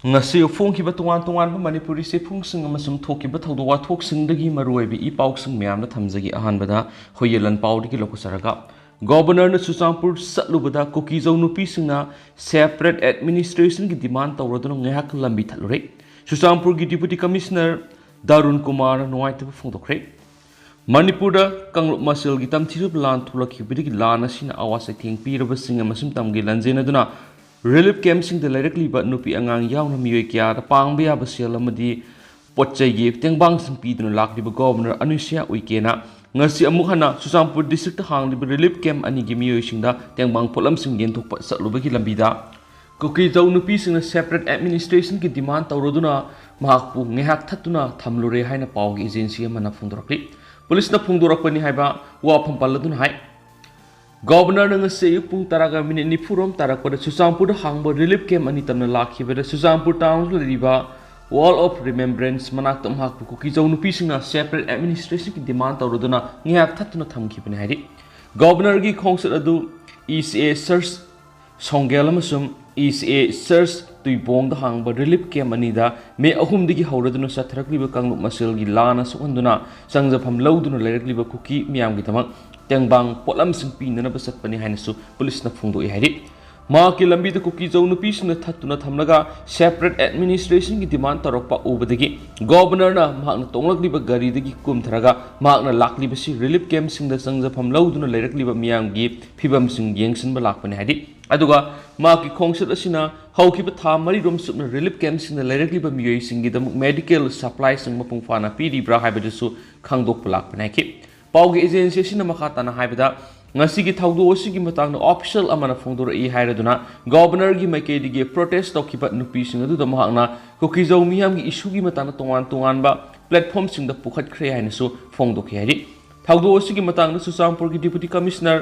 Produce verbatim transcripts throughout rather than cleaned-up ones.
ꯉꯁꯤ ꯐꯣꯡꯈꯤꯕ ꯇꯣꯉꯥꯟ ꯇꯣꯉꯥꯟꯕ ꯃꯅꯤꯄꯨꯔꯤ ꯆꯦꯐꯣꯡꯁꯤꯡ ꯑꯃꯁꯨꯡ ꯊꯣꯛꯈꯤꯕ ꯊꯧꯗꯣꯛ ꯋꯥꯊꯣꯛꯁꯤꯡꯗꯒꯤ ꯃꯔꯨꯑꯣꯏꯕ ꯏ ꯄꯥꯎꯁꯤꯡ ꯃꯌꯥꯝꯗ ꯊꯝꯖꯒꯦ꯫ ꯑꯍꯥꯟꯕꯗ ꯍꯨꯏꯌꯦꯂꯟ ꯄꯥꯎꯗꯒꯤ ꯂꯧꯈꯠꯆꯔꯒ, ꯒꯣꯕꯔꯅꯔꯅ ꯆꯨꯔꯆꯥꯟꯄꯨꯔ ꯆꯠꯂꯨꯕꯗ ꯀꯨꯀꯤꯖꯧ ꯅꯨꯄꯤꯁꯤꯡꯅ separate administrationꯒꯤ demand ꯇꯧꯔꯗꯨꯅ ꯉꯥꯏꯍꯥꯛ ꯂꯝꯕꯤ ꯊꯠꯂꯨꯔꯦ꯫ ꯆꯨꯔꯆꯥꯟꯄꯨꯔꯒꯤ Deputy Commissioner ꯗꯥꯔꯨꯟ ꯀꯨꯃꯥꯔꯅ ꯅꯨꯡꯉꯥꯏꯇꯕ ꯐꯣꯡꯗꯣꯛꯈ꯭ꯔꯦ꯫ ꯃꯅꯤꯄꯨꯔꯗ ꯀꯥꯡꯂꯨꯞ ꯃꯁꯦꯜꯒꯤ ꯇꯝꯊꯤꯔꯕ ꯂꯥꯟ ꯊꯣꯛꯂꯛꯈꯤꯕꯗꯒꯤ ꯂꯥꯟ ꯑꯁꯤꯅ ꯑꯋꯥ ꯆꯩꯊꯦꯡ ꯄꯤꯔꯕꯁꯤꯡ ꯑꯃꯁꯨꯡ ꯇꯝꯒꯤ ꯂꯥꯟꯖꯦꯟꯅꯗꯨꯅ relief campꯁꯤꯡꯗ ꯂꯩꯔꯛꯂꯤꯕ ꯅꯨꯄꯤ ꯑꯉꯥꯡ ꯌꯥꯎꯅ ꯃꯤꯑꯣꯏ ꯀꯌꯥꯗ ꯄꯥꯡꯕ ꯌꯥꯕ ꯁꯦꯜ ꯑꯃꯗꯤ ꯄꯣꯠ ꯆꯩꯒꯤ ꯇꯦꯡꯕꯥꯡꯁꯤꯡ ꯄꯤꯗꯨꯅ ꯂꯥꯛꯂꯤꯕ ꯒꯣꯕꯔꯅꯔ ꯑꯅꯨꯁ꯭ꯌꯥ ꯎꯏꯀꯦꯅ ꯉꯁꯤ ꯑꯃꯨꯛ ꯍꯟꯅ ꯆꯨꯔꯆꯥꯟꯄꯨꯔ districtꯇ ꯍꯥꯡꯂꯤꯕ relief camp ꯑꯅꯤꯒꯤ ꯃꯤꯑꯣꯏꯁꯤꯡꯗ ꯇꯦꯡꯕꯥꯡ ꯄꯣꯠꯂꯝꯁꯤꯡ ꯌꯦꯟꯊꯣꯛꯄ ꯆꯠꯂꯨꯕꯒꯤ ꯂꯝꯕꯤꯗ ꯀꯨꯀꯤꯖꯧ ꯅꯨꯄꯤꯁꯤꯡꯅ separate administrationꯒꯤ demand ꯇꯧꯔꯗꯨꯅ ꯃꯍꯥꯛꯄꯨ ꯉꯥꯏꯍꯥꯛ ꯊꯠꯇꯨꯅ ꯊꯝꯂꯨꯔꯦ ꯍꯥꯏꯅ ꯄꯥꯎꯒꯤ agency ꯑꯃꯅ ꯐꯣꯡꯗꯣꯔꯛꯂꯤ꯫ ꯄꯨꯂꯤꯁꯅ ꯐꯣꯡꯗꯣꯔꯛꯄꯅꯤ ꯍꯥꯏꯕ ꯋꯥꯐꯝ ꯄꯜꯂꯗꯨꯅ ꯍꯥꯏ, ꯒꯣꯕꯔꯅꯔꯅ ꯉꯁꯤ ꯑꯌꯨꯛ ꯄꯨꯡ ꯇꯔꯥꯒ minute ꯅꯤꯐꯨꯔꯣꯝ ꯇꯥꯔꯛꯄꯗ ꯆꯨꯔꯆꯥꯟꯄꯨꯔꯗ ꯍꯥꯡꯕ relief camp ꯑꯅꯤ ꯇꯝꯅ ꯂꯥꯛꯈꯤꯕꯗ ꯆꯨꯔꯆꯥꯟꯄꯨꯔ townꯗ ꯂꯩꯔꯤꯕ Wall of Remembrance ꯃꯅꯥꯛꯇ ꯃꯍꯥꯛꯄꯨ ꯀꯨꯀꯤꯖꯧ ꯅꯨꯄꯤꯁꯤꯡꯅ separate administrationꯒꯤ demand ꯇꯧꯔꯗꯨꯅ ꯉꯥꯏꯍꯥꯛ ꯊꯠꯇꯨꯅ ꯊꯝꯈꯤꯕꯅꯤ ꯍꯥꯏꯔꯤ꯫ ꯒꯣꯕꯔꯅꯔꯒꯤ ꯈꯣꯡꯆꯠ ꯑꯗꯨ ECA Church ꯁꯣꯡꯒꯦꯜ ꯑꯃꯁꯨꯡ ECA Church ꯇꯨꯏꯕꯣꯡꯗ ꯍꯥꯡꯕ relief camp ꯑꯅꯤꯗ ꯃꯦ ꯑꯍꯨꯝꯗꯒꯤ ꯍꯧꯔꯗꯨꯅ ꯆꯠꯊꯔꯛꯂꯤꯕ ꯀꯥꯡꯂꯨꯞ ꯃꯁꯦꯜꯒꯤ ꯂꯥꯟꯅ ꯁꯣꯛꯍꯟꯗꯨꯅ ꯆꯪꯖꯐꯝ ꯂꯧꯗꯨꯅ ꯂꯩꯔꯛꯂꯤꯕ ꯀꯨꯀꯤ ꯃꯤꯌꯥꯝꯒꯤꯗꯃꯛ ꯇꯦꯡꯕꯥꯡ ꯄꯣꯠꯂꯝꯁꯤꯡ ꯄꯤꯅꯅꯕ ꯆꯠꯄꯅꯤ ꯍꯥꯏꯅꯁꯨ ꯄꯨꯂꯤꯁꯅ ꯐꯣꯡꯗꯣꯛꯏ ꯍꯥꯏꯔꯤ꯫ ꯃꯍꯥꯛꯀꯤ ꯂꯝꯕꯤꯗ ꯀꯨꯀꯤꯖꯧ ꯅꯨꯄꯤꯁꯤꯡꯅ ꯊꯠꯇꯨꯅ ꯊꯝꯂꯒ separate administrationꯒꯤ demand ꯇꯧꯔꯛꯄ ꯎꯕꯗꯒꯤ ꯒꯣꯕꯔꯅꯔꯅ ꯃꯍꯥꯛꯅ ꯇꯣꯡꯂꯛꯂꯤꯕ ꯒꯥꯔꯤꯗꯒꯤ ꯀꯨꯝꯊꯔꯒ ꯃꯍꯥꯛꯅ ꯂꯥꯛꯂꯤꯕꯁꯤ relief campꯁꯤꯡꯗ ꯆꯪꯖꯐꯝ ꯂꯧꯗꯨꯅ ꯂꯩꯔꯛꯂꯤꯕ ꯃꯤꯌꯥꯝꯒꯤ ꯐꯤꯕꯝꯁꯤꯡ ꯌꯦꯡꯁꯤꯟꯕ ꯂꯥꯛꯄꯅꯤ ꯍꯥꯏꯔꯤ꯫ ꯑꯗꯨꯒ ꯃꯍꯥꯛꯀꯤ ꯈꯣꯡꯆꯠ ꯑꯁꯤꯅ ꯍꯧꯈꯤꯕ ꯊꯥ ꯃꯔꯤꯔꯣꯝ ꯆꯨꯞꯅ relief campꯁꯤꯡꯗ ꯂꯩꯔꯛꯂꯤꯕ ꯃꯤꯑꯣꯏꯁꯤꯡꯒꯤꯗꯃꯛ medical supplyꯁꯤꯡ ꯃꯄꯨꯡ ꯐꯥꯅ ꯄꯤꯔꯤꯕ꯭ꯔꯥ ꯍꯥꯏꯕꯗꯨꯁꯨ ꯈꯪꯗꯣꯛꯄ ꯂꯥꯛꯄꯅꯤ ꯍꯥꯏꯈꯤ꯫ ꯄꯥꯎꯒꯤ agency ꯑꯁꯤꯅ ꯃꯈꯥ ꯇꯥꯅ ꯍꯥꯏꯕꯗ, ꯉꯁꯤꯒꯤ ꯊꯧꯗꯣꯛ ꯑꯁꯤꯒꯤ ꯃꯇꯥꯡꯗ official ꯑꯃꯅ ꯐꯣꯡꯗꯣꯔꯛꯏ ꯍꯥꯏꯔꯗꯨꯅ ꯒꯣꯕꯔꯅꯔꯒꯤ ꯃꯥꯏꯀꯩꯗꯒꯤ protest ꯇꯧꯈꯤꯕ ꯅꯨꯄꯤꯁꯤꯡ ꯑꯗꯨꯗ ꯃꯍꯥꯛꯅ ꯀꯨꯀꯤꯖꯧ ꯃꯤꯌꯥꯝꯒꯤ issueꯒꯤ ꯃꯇꯥꯡꯗ ꯇꯣꯉꯥꯟ ꯇꯣꯉꯥꯟꯕ platformꯁꯤꯡꯗ ꯄꯨꯈꯠꯈ꯭ꯔꯦ ꯍꯥꯏꯅꯁꯨ ꯐꯣꯡꯗꯣꯛꯈꯤ ꯍꯥꯏꯔꯤ꯫ ꯊꯧꯗꯣꯛ ꯑꯁꯤꯒꯤ ꯃꯇꯥꯡꯗ ꯆꯨꯔꯆꯥꯟꯄꯨꯔꯒꯤ Deputy Commissioner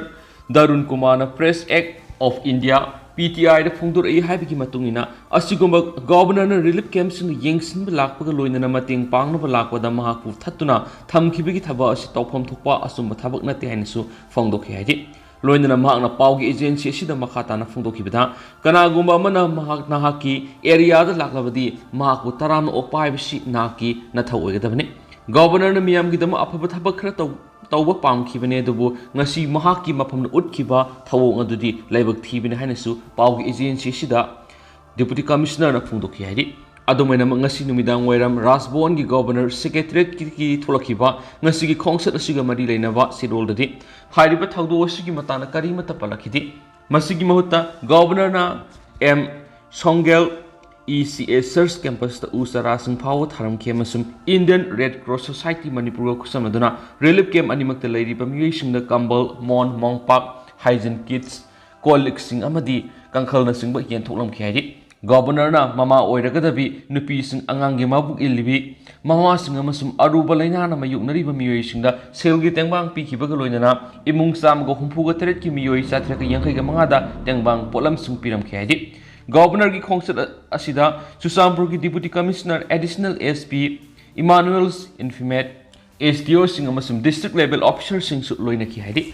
ꯗꯥꯔꯨꯟ ꯀꯨꯃꯥꯔꯅ Press Act of India, PTIꯗ ꯐꯣꯡꯗꯣꯔꯛꯏ ꯍꯥꯏꯕꯒꯤ ꯃꯇꯨꯡ ꯏꯟꯅ, ꯑꯁꯤꯒꯨꯝꯕ ꯒꯣꯕꯔꯅꯔꯅ relief campꯁꯤꯡꯗ ꯌꯦꯡꯁꯤꯟꯕ ꯂꯥꯛꯄꯒ ꯂꯣꯏꯅꯅ ꯃꯇꯦꯡ ꯄꯥꯡꯅꯕ ꯂꯥꯛꯄꯗ ꯃꯍꯥꯛꯄꯨ ꯊꯠꯇꯨꯅ ꯊꯝꯈꯤꯕꯒꯤ ꯊꯕꯛ ꯑꯁꯤ ꯇꯧꯐꯝ ꯊꯣꯛꯄ ꯑꯆꯨꯝꯕ ꯊꯕꯛ ꯅꯠꯇꯦ ꯍꯥꯏꯅꯁꯨ ꯐꯣꯡꯗꯣꯛꯈꯤ ꯍꯥꯏꯔꯤ꯫ ꯂꯣꯏꯅꯅ ꯃꯍꯥꯛꯅ ꯄꯥꯎꯒꯤ ꯑꯦꯖꯦꯟꯁꯤ ꯑꯁꯤꯗ ꯃꯈꯥ ꯇꯥꯅ ꯐꯣꯡꯗꯣꯛꯈꯤꯕꯗ, ꯀꯅꯥꯒꯨꯝꯕ ꯑꯃꯅ ꯃꯍꯥꯛ ꯅꯍꯥꯛꯀꯤ ꯑꯦꯔꯤꯌꯥꯗ ꯂꯥꯛꯂꯕꯗꯤ ꯃꯍꯥꯛꯄꯨ ꯇꯔꯥꯝꯅ ꯑꯣꯛꯄ ꯍꯥꯏꯕꯁꯤ ꯅꯍꯥꯛꯀꯤ ꯅꯊꯧ ꯑꯣꯏꯒꯗꯕꯅꯤ꯫ ꯒꯕꯔꯅꯔꯅ ꯃꯤꯌꯥꯝꯒꯤꯗꯃꯛ ꯑꯐꯕ ꯊꯕꯛ ꯈꯔ ꯇꯧ-, ꯇꯧꯕ ꯄꯥꯝꯈꯤꯕꯅꯤ, ꯑꯗꯨꯕꯨ ꯉꯁꯤ ꯃꯍꯥꯛꯀꯤ ꯃꯐꯝꯗ ꯎꯠꯈꯤꯕ ꯊꯧꯑꯣꯡ ꯑꯗꯨꯗꯤ ꯂꯥꯏꯕꯛ ꯊꯤꯕꯅꯤ ꯍꯥꯏꯅꯁꯨ ꯄꯥꯎꯒꯤ ꯑꯦꯖꯦꯟꯁꯤ ꯑꯁꯤꯗ ꯗꯤꯄꯨꯇꯤ ꯀꯃꯤꯁꯅꯔꯅ ꯐꯣꯡꯗꯣꯛꯈꯤ ꯍꯥꯏꯔꯤ꯫ ꯑꯗꯨꯃꯥꯏꯅꯃꯛ, ꯉꯁꯤ ꯅꯨꯃꯤꯗꯥꯡ ꯋꯥꯏꯔꯝ ꯔꯥꯖꯚꯋꯟꯒꯤ ꯒꯣꯕꯔꯅꯔ ꯁꯦꯀ꯭ꯔꯦꯇꯔꯤꯌꯦꯠꯀꯤ ꯊꯣꯛꯂꯛꯈꯤꯕ ꯉꯁꯤꯒꯤ ꯈꯣꯡꯆꯠ ꯑꯁꯤꯒ ꯃꯔꯤ ꯂꯩꯅꯕ ꯁꯦꯗꯨꯜꯗꯗꯤ ꯍꯥꯏꯔꯤꯕ ꯊꯧꯗꯣꯛ ꯑꯁꯤꯒꯤ ꯃꯇꯥꯡꯗ ꯀꯔꯤꯃꯠꯇ ꯄꯜꯂꯛꯈꯤꯗꯦ꯫ ꯃꯁꯤꯒꯤ ꯃꯍꯨꯠꯇ ꯒꯣꯕꯔꯅꯔꯅ ꯑꯦꯝ ꯁꯣꯡꯒꯦꯜ ꯏ ꯁꯤ ꯑꯦ ꯆꯔꯆ ꯀꯦꯝꯄꯁꯇ ꯎ ꯆꯥꯔꯥꯁꯤꯡ ꯐꯥꯎꯕ ꯊꯥꯔꯝꯈꯤ ꯑꯃꯁꯨꯡ ꯏꯟꯗꯤꯌꯟ ꯔꯦꯗ ꯀ꯭ꯔꯣꯁ ꯁꯣꯁꯥꯏꯇꯤ ꯃꯅꯤꯄꯨꯔꯒ ꯈꯨꯠꯁꯝꯅꯗꯨꯅ ꯔꯤꯂꯤꯐ ꯀꯦꯝꯞ ꯑꯅꯤꯃꯛꯇ ꯂꯩꯔꯤꯕ ꯃꯤꯑꯣꯏꯁꯤꯡꯗ ꯀꯝꯕꯜ, ꯃꯣꯟ, ꯃꯣꯝꯄꯥꯛ, ꯍꯥꯏꯖꯤꯟ ꯀꯤꯠꯁ, ꯀꯣꯜ ꯂꯤꯛꯁꯤꯡ ꯑꯃꯗꯤ ꯀꯥꯡꯈꯜꯅꯆꯤꯡꯕ ꯌꯦꯟꯊꯣꯛꯂꯝꯈꯤ ꯍꯥꯏꯔꯤ꯫ ꯒꯣꯕꯔꯅꯔꯅ ꯃꯃꯥ ꯑꯣꯏꯔꯒꯗꯕꯤ ꯅꯨꯄꯤꯁꯤꯡ, ꯑꯉꯥꯡꯒꯤ ꯃꯕꯨꯛ ꯏꯜꯂꯤꯕꯤ ꯃꯃꯥꯁꯤꯡ ꯑꯃꯁꯨꯡ ꯑꯔꯨꯕ ꯂꯥꯏꯅꯥꯅ ꯃꯥꯌꯣꯛꯅꯔꯤꯕ ꯃꯤꯑꯣꯏꯁꯤꯡꯗ ꯁꯦꯜꯒꯤ ꯇꯦꯡꯕꯥꯡ ꯄꯤꯈꯤꯕꯒ ꯂꯣꯏꯅꯅ ꯏꯃꯨꯡ ꯆꯥꯝꯃꯒ ꯍꯨꯝꯐꯨꯒ ꯇꯔꯦꯠꯀꯤ ꯃꯤꯑꯣꯏ ꯆꯥꯇ꯭ꯔꯦꯠꯀ ꯌꯥꯡꯈꯩꯒ ꯃꯉꯥꯗ ꯇꯦꯡꯕꯥꯡ ꯄꯣꯠꯂꯝꯁꯤꯡ ꯄꯤꯔꯝꯈꯤ ꯍꯥꯏꯔꯤ꯫ ꯒꯣꯕꯔꯅꯔꯒꯤ ꯈꯣꯡꯆꯠ ꯑꯁꯤꯗ ꯆꯨꯔꯆꯥꯟꯄꯨꯔꯒꯤ deputy commissioner additional S P Emmanuel Infimate, S D ꯑꯣꯁꯤꯡ ꯑꯃꯁꯨꯡ ꯗꯤꯁꯇ꯭ꯔꯤꯛ ꯂꯦꯚꯦꯜ ꯑꯣꯐꯤꯁꯔꯁꯤꯡꯁꯨ ꯂꯣꯏꯅꯈꯤ ꯍꯥꯏꯔꯤ꯫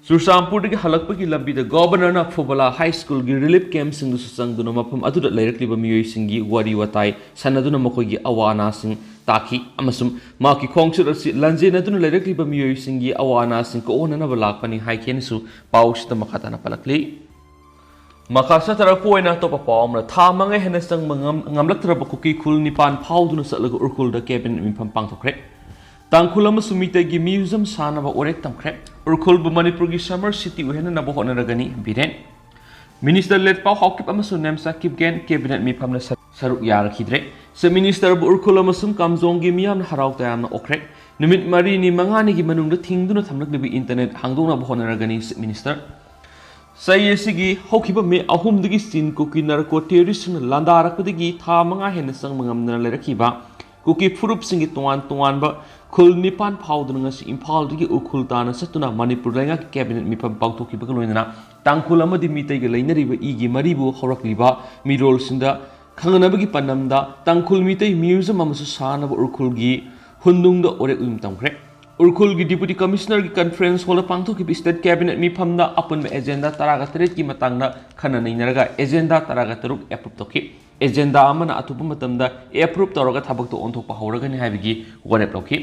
ꯆꯨꯔꯆꯥꯟꯄꯨꯔꯗꯒꯤ ꯍꯜꯂꯛꯄꯒꯤ ꯂꯝꯕꯤꯗ ꯒꯣꯕꯔꯅꯔꯅ ꯐꯨꯕꯂꯥ ꯍꯥꯏ ꯁ꯭ꯀꯨꯜꯒꯤ ꯔꯤꯂꯤꯐ ꯀꯦꯝꯞꯁꯤꯡꯗꯁꯨ ꯆꯪꯗꯨꯅ ꯃꯐꯝ ꯑꯗꯨꯗ ꯂꯩꯔꯛꯂꯤꯕ ꯃꯤꯑꯣꯏꯁꯤꯡꯒꯤ ꯋꯥꯔꯤ ꯋꯥꯇꯥꯏ ꯁꯥꯟꯅꯗꯨꯅ ꯃꯈꯣꯏꯒꯤ ꯑꯋꯥ ꯑꯅꯥꯁꯤꯡ ꯇꯥꯈꯤ ꯑꯃꯁꯨꯡ ꯃꯍꯥꯛꯀꯤ ꯈꯣꯡꯆꯠ ꯑꯁꯤ ꯂꯥꯟꯖꯦꯟꯅꯗꯨꯅ ꯂꯩꯔꯛꯂꯤꯕ ꯃꯤꯑꯣꯏꯁꯤꯡꯒꯤ ꯑꯋꯥ ꯑꯅꯥꯁꯤꯡ ꯀꯣꯛꯍꯟꯅꯅꯕ ꯂꯥꯛꯄꯅꯤ ꯍꯥꯏꯈꯤꯅꯁꯨ ꯄꯥꯎꯁꯤꯗ ꯃꯈꯥ ꯇꯥꯅ ꯄꯜꯂꯛꯂꯤ꯫ ꯃꯈꯥ ꯆꯠꯊꯔꯛꯄ ꯑꯣꯏꯅ ꯑꯇꯣꯞꯄ ꯄꯥꯎ ꯑꯃꯅ, ꯊꯥ ꯃꯉꯥ ꯍꯦꯟꯅ ꯆꯪꯕ ꯉꯝ-, ꯉꯝꯂꯛꯇ꯭ꯔꯕ ꯀꯨꯀꯤ ꯈꯨꯜ ꯅꯤꯄꯥꯟ ꯐꯥꯎꯗꯨꯅ ꯆꯠꯂꯒ ꯎꯔꯈꯨꯜꯗ ꯀꯦꯕꯤꯅꯦꯠ ꯃꯤꯐꯝ ꯄꯥꯡꯊꯣꯛꯈ꯭ꯔꯦ꯫ ꯇꯥꯡꯈꯨꯜ ꯑꯃꯁꯨꯡ ꯃꯤꯇꯩꯒꯤ ꯃ꯭ꯌꯨꯖꯤꯌꯝ ꯁꯥꯅꯕ ꯋꯥꯔꯦꯞ ꯇꯝꯈ꯭ꯔꯦ꯫ ꯎꯔꯈꯨꯜꯕꯨ ꯃꯅꯤꯄꯨꯔꯒꯤ ꯁꯃꯔ ꯁꯤꯇꯤ ꯑꯣꯏꯍꯟꯅꯅꯕ ꯍꯣꯠꯅꯔꯒꯅꯤ, ꯕꯤꯔꯦꯟ꯫ ꯃꯤꯅꯤꯁꯇꯔ ꯂꯦꯠꯄꯥꯎ ꯍꯥꯎꯀꯤꯞ ꯑꯃꯁꯨꯡ ꯅꯦꯝꯆꯥ ꯀꯤꯞꯒꯦꯟ ꯀꯦꯕꯤꯅꯦꯠ ꯃꯤꯐꯝꯗ ꯁꯔ-, ꯁꯔꯨꯛ ꯌꯥꯔꯛꯈꯤꯗ꯭ꯔꯦ꯫ ꯆꯤꯐ ꯃꯤꯅꯤꯁꯇꯔꯕꯨ ꯎꯔꯈꯨꯜ ꯑꯃꯁꯨꯡ ꯀꯥꯝꯖꯣꯡꯒꯤ ꯃꯤꯌꯥꯝꯅ ꯍꯔꯥꯎ ꯇꯌꯥꯝꯅ ꯑꯣꯛꯈ꯭ꯔꯦ꯫ ꯅꯨꯃꯤꯠ ꯃꯔꯤꯅꯤ ꯃꯉꯥꯅꯤꯒꯤ ꯃꯅꯨꯡꯗ ꯊꯤꯡꯗꯨꯅ ꯊꯝꯂꯛꯂꯤꯕ ꯏꯟꯇꯔꯅꯦꯠ ꯍꯥꯡꯗꯣꯛꯅꯕ ꯍꯣꯠꯅꯔꯒꯅꯤ, ꯆꯤꯐ ꯃꯤꯅꯤꯁꯇꯔ꯫ ꯆꯍꯤ ꯑꯁꯤꯒꯤ ꯍꯧꯈꯤꯕ ꯃꯦ ꯑꯍꯨꯝꯗꯒꯤ ꯆꯤꯟ ꯀꯨꯀꯤ ꯅꯥꯔꯀꯣ ꯇꯦꯔꯣꯔꯤꯁꯁꯤꯡꯅ ꯂꯥꯟꯗꯥꯔꯛꯄꯗꯒꯤ ꯊꯥ ꯃꯉꯥ ꯍꯦꯟꯅ ꯆꯪꯕ ꯉꯝꯗꯅ ꯂꯩꯔꯛꯈꯤꯕ ꯀꯨꯀꯤ ꯐꯨꯔꯨꯞꯁꯤꯡꯒꯤ ꯇꯣꯉꯥꯟ ꯇꯣꯉꯥꯟꯕ ꯈꯨꯜ ꯅꯤꯄꯥꯟ ꯐꯥꯎꯗꯨꯅ ꯉꯁꯤ ꯏꯝꯐꯥꯜꯗꯒꯤ ꯎꯈ꯭ꯔꯨꯜ ꯇꯥꯅ ꯆꯠꯇꯨꯅ ꯃꯅꯤꯄꯨꯔ ꯂꯩꯉꯥꯛꯀꯤ ꯀꯦꯕꯤꯅꯦꯠ ꯃꯤꯐꯝ ꯄꯥꯡꯊꯣꯛꯈꯤꯕꯒ ꯂꯣꯏꯅꯅ ꯇꯥꯡꯈꯨꯜ ꯑꯃꯗꯤ ꯃꯤꯇꯩꯒ ꯂꯩꯅꯔꯤꯕ ꯏꯒꯤ ꯃꯔꯤꯕꯨ ꯍꯧꯔꯛꯂꯤꯕ ꯃꯤꯔꯣꯜꯁꯤꯡꯗ ꯈꯪꯅꯅꯕꯒꯤ ꯄꯥꯟꯗꯝꯗ ꯇꯥꯡꯈꯨꯜ ꯃꯤꯇꯩ ꯃ꯭ꯌꯨꯖꯤꯌꯝ ꯑꯃꯁꯨ ꯁꯥꯅꯕ ꯎꯈ꯭ꯔꯨꯜꯒꯤ ꯍꯨꯟꯗꯨꯡꯗ ꯋꯥꯔꯦꯞ ꯏꯕ ꯇꯝꯈ꯭ꯔꯦ꯫ ꯎꯔꯈꯨꯜꯒꯤ Deputy Commissionerꯒꯤ conference hallꯗ ꯄꯥꯡꯊꯣꯛꯈꯤꯕ State Cabinet ꯃꯤꯐꯝꯗ ꯑꯄꯨꯟꯕ agenda ꯇꯔꯥꯒ ꯇꯔꯦꯠꯀꯤ ꯃꯇꯥꯡꯗ ꯈꯟꯅ ꯅꯩꯅꯔꯒ agenda ꯇꯔꯥꯒ ꯇꯔꯨꯛ approve ꯇꯧꯈꯤ꯫ Agenda ꯑꯃꯅ ꯑꯊꯨꯕ ꯃꯇꯝꯗ approve ꯇꯧꯔꯒ ꯊꯕꯛꯇ ꯑꯣꯟꯊꯣꯛꯄ ꯍꯧꯔꯒꯅꯤ ꯍꯥꯏꯕꯒꯤ ꯋꯥꯔꯦꯞ ꯂꯧꯈꯤ꯫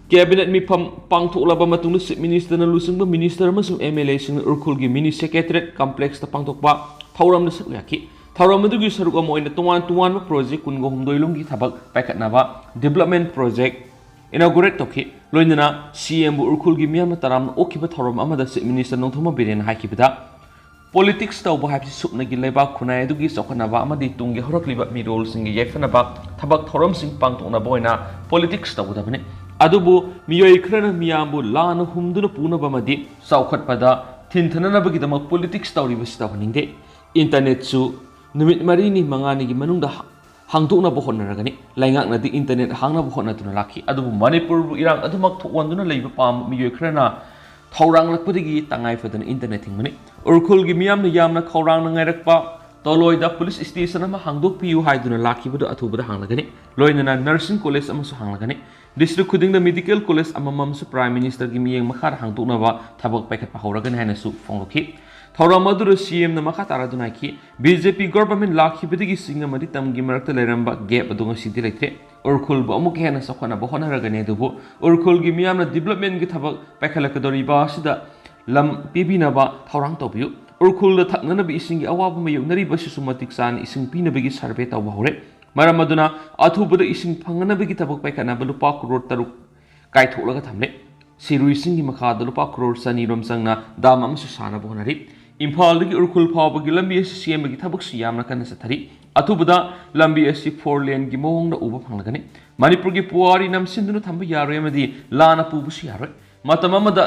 Cabinet ꯃꯤꯐꯝ ꯄꯥꯡꯊꯣꯛꯂꯕ ꯃꯇꯨꯡꯗ Chief Ministerꯅ ꯂꯨꯆꯤꯡꯕ Minister ꯑꯃꯁꯨꯡ MLAꯁꯤꯡꯅ ꯎꯔꯈꯨꯜꯒꯤ mini Secretariat Complexꯇ ꯄꯥꯡꯊꯣꯛꯄ ꯊꯧꯔꯝꯗ ꯁꯔꯨꯛ ꯌꯥꯈꯤ꯫ ꯊꯧꯔꯝ ꯑꯗꯨꯒꯤ ꯁꯔꯨꯛ ꯑꯃ ꯑꯣꯏꯅ ꯇꯣꯉꯥꯟ ꯇꯣꯉꯥꯟꯕ project ꯀꯨꯟꯒ ꯍꯨꯝꯗꯣꯏ ꯂꯣꯝꯒꯤ ꯊꯕꯛ ꯄꯥꯏꯈꯠꯅꯕ development project inaugurate ꯇꯧꯈꯤ꯫ ꯂꯣꯏꯅꯅ CMꯕꯨ ꯎꯔꯈꯨꯜꯒꯤ ꯃꯤꯌꯥꯝꯅ ꯇꯔꯥꯝꯅ ꯑꯣꯛꯈꯤꯕ ꯊꯧꯔꯝ ꯑꯃꯗ Chief Minister ꯅꯣꯡꯊꯣꯝꯕꯝ ꯕꯤꯔꯦꯟꯅ ꯍꯥꯏꯈꯤꯕꯗ, politics ꯇꯧꯕ ꯍꯥꯏꯕꯁꯤ ꯁꯨꯞꯅꯒꯤ ꯂꯩꯕꯥꯛ ꯈꯨꯟꯅꯥꯏ ꯑꯗꯨꯒꯤ ꯆꯥꯎꯈꯠꯅꯕ ꯑꯃꯗꯤ ꯇꯨꯡꯒꯤ ꯍꯧꯔꯛꯂꯤꯕ ꯃꯤꯔꯣꯜꯁꯤꯡꯒꯤ ꯌꯥꯏꯐꯅꯕ ꯊꯕꯛ ꯊꯧꯔꯝꯁꯤꯡ ꯄꯥꯡꯊꯣꯛꯅꯕ ꯑꯣꯏꯅ politics ꯇꯧꯒꯗꯕꯅꯤ꯫ ꯑꯗꯨꯕꯨ ꯃꯤꯑꯣꯏ ꯈꯔꯅ ꯃꯤꯌꯥꯝꯕꯨ ꯂꯥꯟꯅ ꯍꯨꯝꯗꯨꯅ ꯄꯨꯅꯕ ꯑꯃꯗꯤ ꯆꯥꯎꯈꯠꯄꯗ ꯊꯤꯟꯊꯅꯅꯕꯒꯤꯗꯃꯛ politics ꯇꯧꯔꯤꯕꯁꯤ ꯇꯧꯍꯟꯅꯤꯡꯗꯦ꯫ Internetꯁꯨ ꯅꯨꯃꯤꯠ ꯃꯔꯤꯅꯤ ꯃꯉꯥꯅꯤꯒꯤ ꯃꯅꯨꯡꯗ ꯍꯥꯡꯗꯣꯛꯅꯕ ꯍꯣꯠꯅꯔꯒꯅꯤ꯫ ꯂꯩꯉꯥꯛꯅꯗꯤ internet ꯍꯥꯡꯅꯕ ꯍꯣꯠꯅꯗꯨꯅ ꯂꯥꯛꯈꯤ, ꯑꯗꯨꯕꯨ ꯃꯅꯤꯄꯨꯔꯕꯨ ꯏꯔꯥꯡ ꯑꯗꯨꯃꯛ ꯊꯣꯛꯍꯟꯗꯨꯅ ꯂꯩꯕ ꯄꯥꯝꯕ ꯃꯤꯑꯣꯏ ꯈꯔꯅ ꯊꯧꯔꯥꯡꯂꯛꯄꯗꯒꯤ ꯇꯉꯥꯏ ꯐꯗꯅ internet ꯊꯤꯡꯕꯅꯤ꯫ ꯎꯔꯈꯨꯜꯒꯤ ꯃꯤꯌꯥꯝꯅ ꯌꯥꯝꯅ ꯈꯧꯔꯥꯡꯅ ꯉꯥꯏꯔꯛꯄ ꯇꯣꯂꯣꯏꯗ police station ꯑꯃ ꯍꯥꯡꯗꯣꯛꯄꯤꯌꯨ ꯍꯥꯏꯗꯨꯅ ꯂꯥꯛꯈꯤꯕꯗꯨ ꯑꯊꯨꯕꯗ ꯍꯥꯡꯂꯒꯅꯤ꯫ ꯂꯣꯏꯅꯅ nursing college ꯑꯃꯁꯨ ꯍꯥꯡꯂꯒꯅꯤ꯫ District ꯈꯨꯗꯤꯡꯗ medical college ꯑꯃꯃꯝꯁꯨ Prime Ministerꯒꯤ ꯃꯤꯠꯌꯦꯡ ꯃꯈꯥꯗ ꯍꯥꯡꯗꯣꯛꯅꯕ ꯊꯕꯛ ꯄꯥꯏꯈꯠꯄ ꯍꯧꯔꯒꯅꯤ ꯍꯥꯏꯅꯁꯨ ꯐꯣꯡꯗꯣꯛꯈꯤ꯫ ꯊꯧꯔꯝ ꯑꯗꯨꯗ CMꯅ ꯃꯈꯥ ꯇꯥꯔꯗꯨꯅ ꯍꯥꯏꯈꯤ, BJP government ꯂꯥꯛꯈꯤꯕꯗꯒꯤ ꯆꯤꯡ ꯑꯃꯗꯤ ꯇꯝꯒꯤ ꯃꯔꯛꯇ ꯂꯩꯔꯝꯕ gap ꯑꯗꯨ ꯉꯁꯤꯗꯤ ꯂꯩꯇ꯭ꯔꯦ꯫ ꯎꯔꯈꯨꯜꯕꯨ ꯑꯃꯨꯛꯀ ꯍꯦꯟꯅ ꯆꯥꯎꯈꯠꯅꯕ ꯍꯣꯠꯅꯔꯒꯅꯤ, ꯑꯗꯨꯕꯨ ꯎꯔꯈꯨꯜꯒꯤ ꯃꯤꯌꯥꯝꯅ developmentꯒꯤ ꯊꯕꯛ ꯄꯥꯏꯈꯠꯂꯛꯀꯗꯧꯔꯤꯕ ꯑꯁꯤꯗ ꯂꯝ ꯄꯤꯕꯤꯅꯕ ꯊꯧꯔꯥꯡ ꯇꯧꯕꯤꯌꯨ꯫ ꯎꯔꯈꯨꯜꯗ ꯊꯛꯅꯅꯕ ꯏꯁꯤꯡꯒꯤ ꯑꯋꯥꯕ ꯃꯥꯌꯣꯛꯅꯔꯤꯕ ꯑꯁꯤꯁꯨ ꯃꯇꯤꯛ ꯆꯥꯅ ꯏꯁꯤꯡ ꯄꯤꯅꯕꯒꯤ survey ꯇꯧꯕ ꯍꯧꯔꯦ꯫ ꯃꯔꯝ ꯑꯗꯨꯅ ꯑꯊꯨꯕꯗ ꯏꯁꯤꯡ ꯐꯪꯅꯅꯕꯒꯤ ꯊꯕꯛ ꯄꯥꯏꯈꯠꯅꯕ ꯂꯨꯄꯥ ꯀ꯭ꯔꯣꯔ ꯇꯔꯨꯛ ꯀꯥꯏꯊꯣꯛꯂꯒ ꯊꯝꯂꯦ꯫ ꯁꯤꯔꯨꯏ ꯆꯤꯡꯒꯤ ꯃꯈꯥꯗ ꯂꯨꯄꯥ ꯀ꯭ꯔꯣꯔ ꯆꯅꯤ ꯔꯣꯝ ꯆꯪꯅ dam ꯑꯃꯁꯨ ꯁꯥꯅꯕ ꯍꯣꯠꯅꯔꯤ꯫ ꯏꯝꯐꯥꯜꯗꯒꯤ ꯎꯔꯈꯨꯜ ꯐꯥꯎꯕꯒꯤ ꯂꯝꯕꯤ ꯑꯁꯤ ꯁꯦꯝꯕꯒꯤ ꯊꯕꯛꯁꯨ ꯌꯥꯝꯅ ꯀꯟꯅ ꯆꯠꯊꯔꯤ꯫ ꯑꯊꯨꯕꯗ ꯂꯝꯕꯤ ꯑꯁꯤ four laneꯒꯤ ꯃꯑꯣꯡꯗ ꯎꯕ ꯐꯪꯂꯒꯅꯤ꯫ ꯃꯅꯤꯄꯨꯔꯒꯤ ꯄꯨꯋꯥꯔꯤ ꯅꯝꯁꯤꯟꯗꯨꯅ ꯊꯝꯕ ꯌꯥꯔꯣꯏ ꯑꯃꯗꯤ ꯂꯥꯟꯅ ꯄꯨꯕꯁꯨ ꯌꯥꯔꯣꯏ꯫ ꯃꯇꯝ ꯑꯃꯗ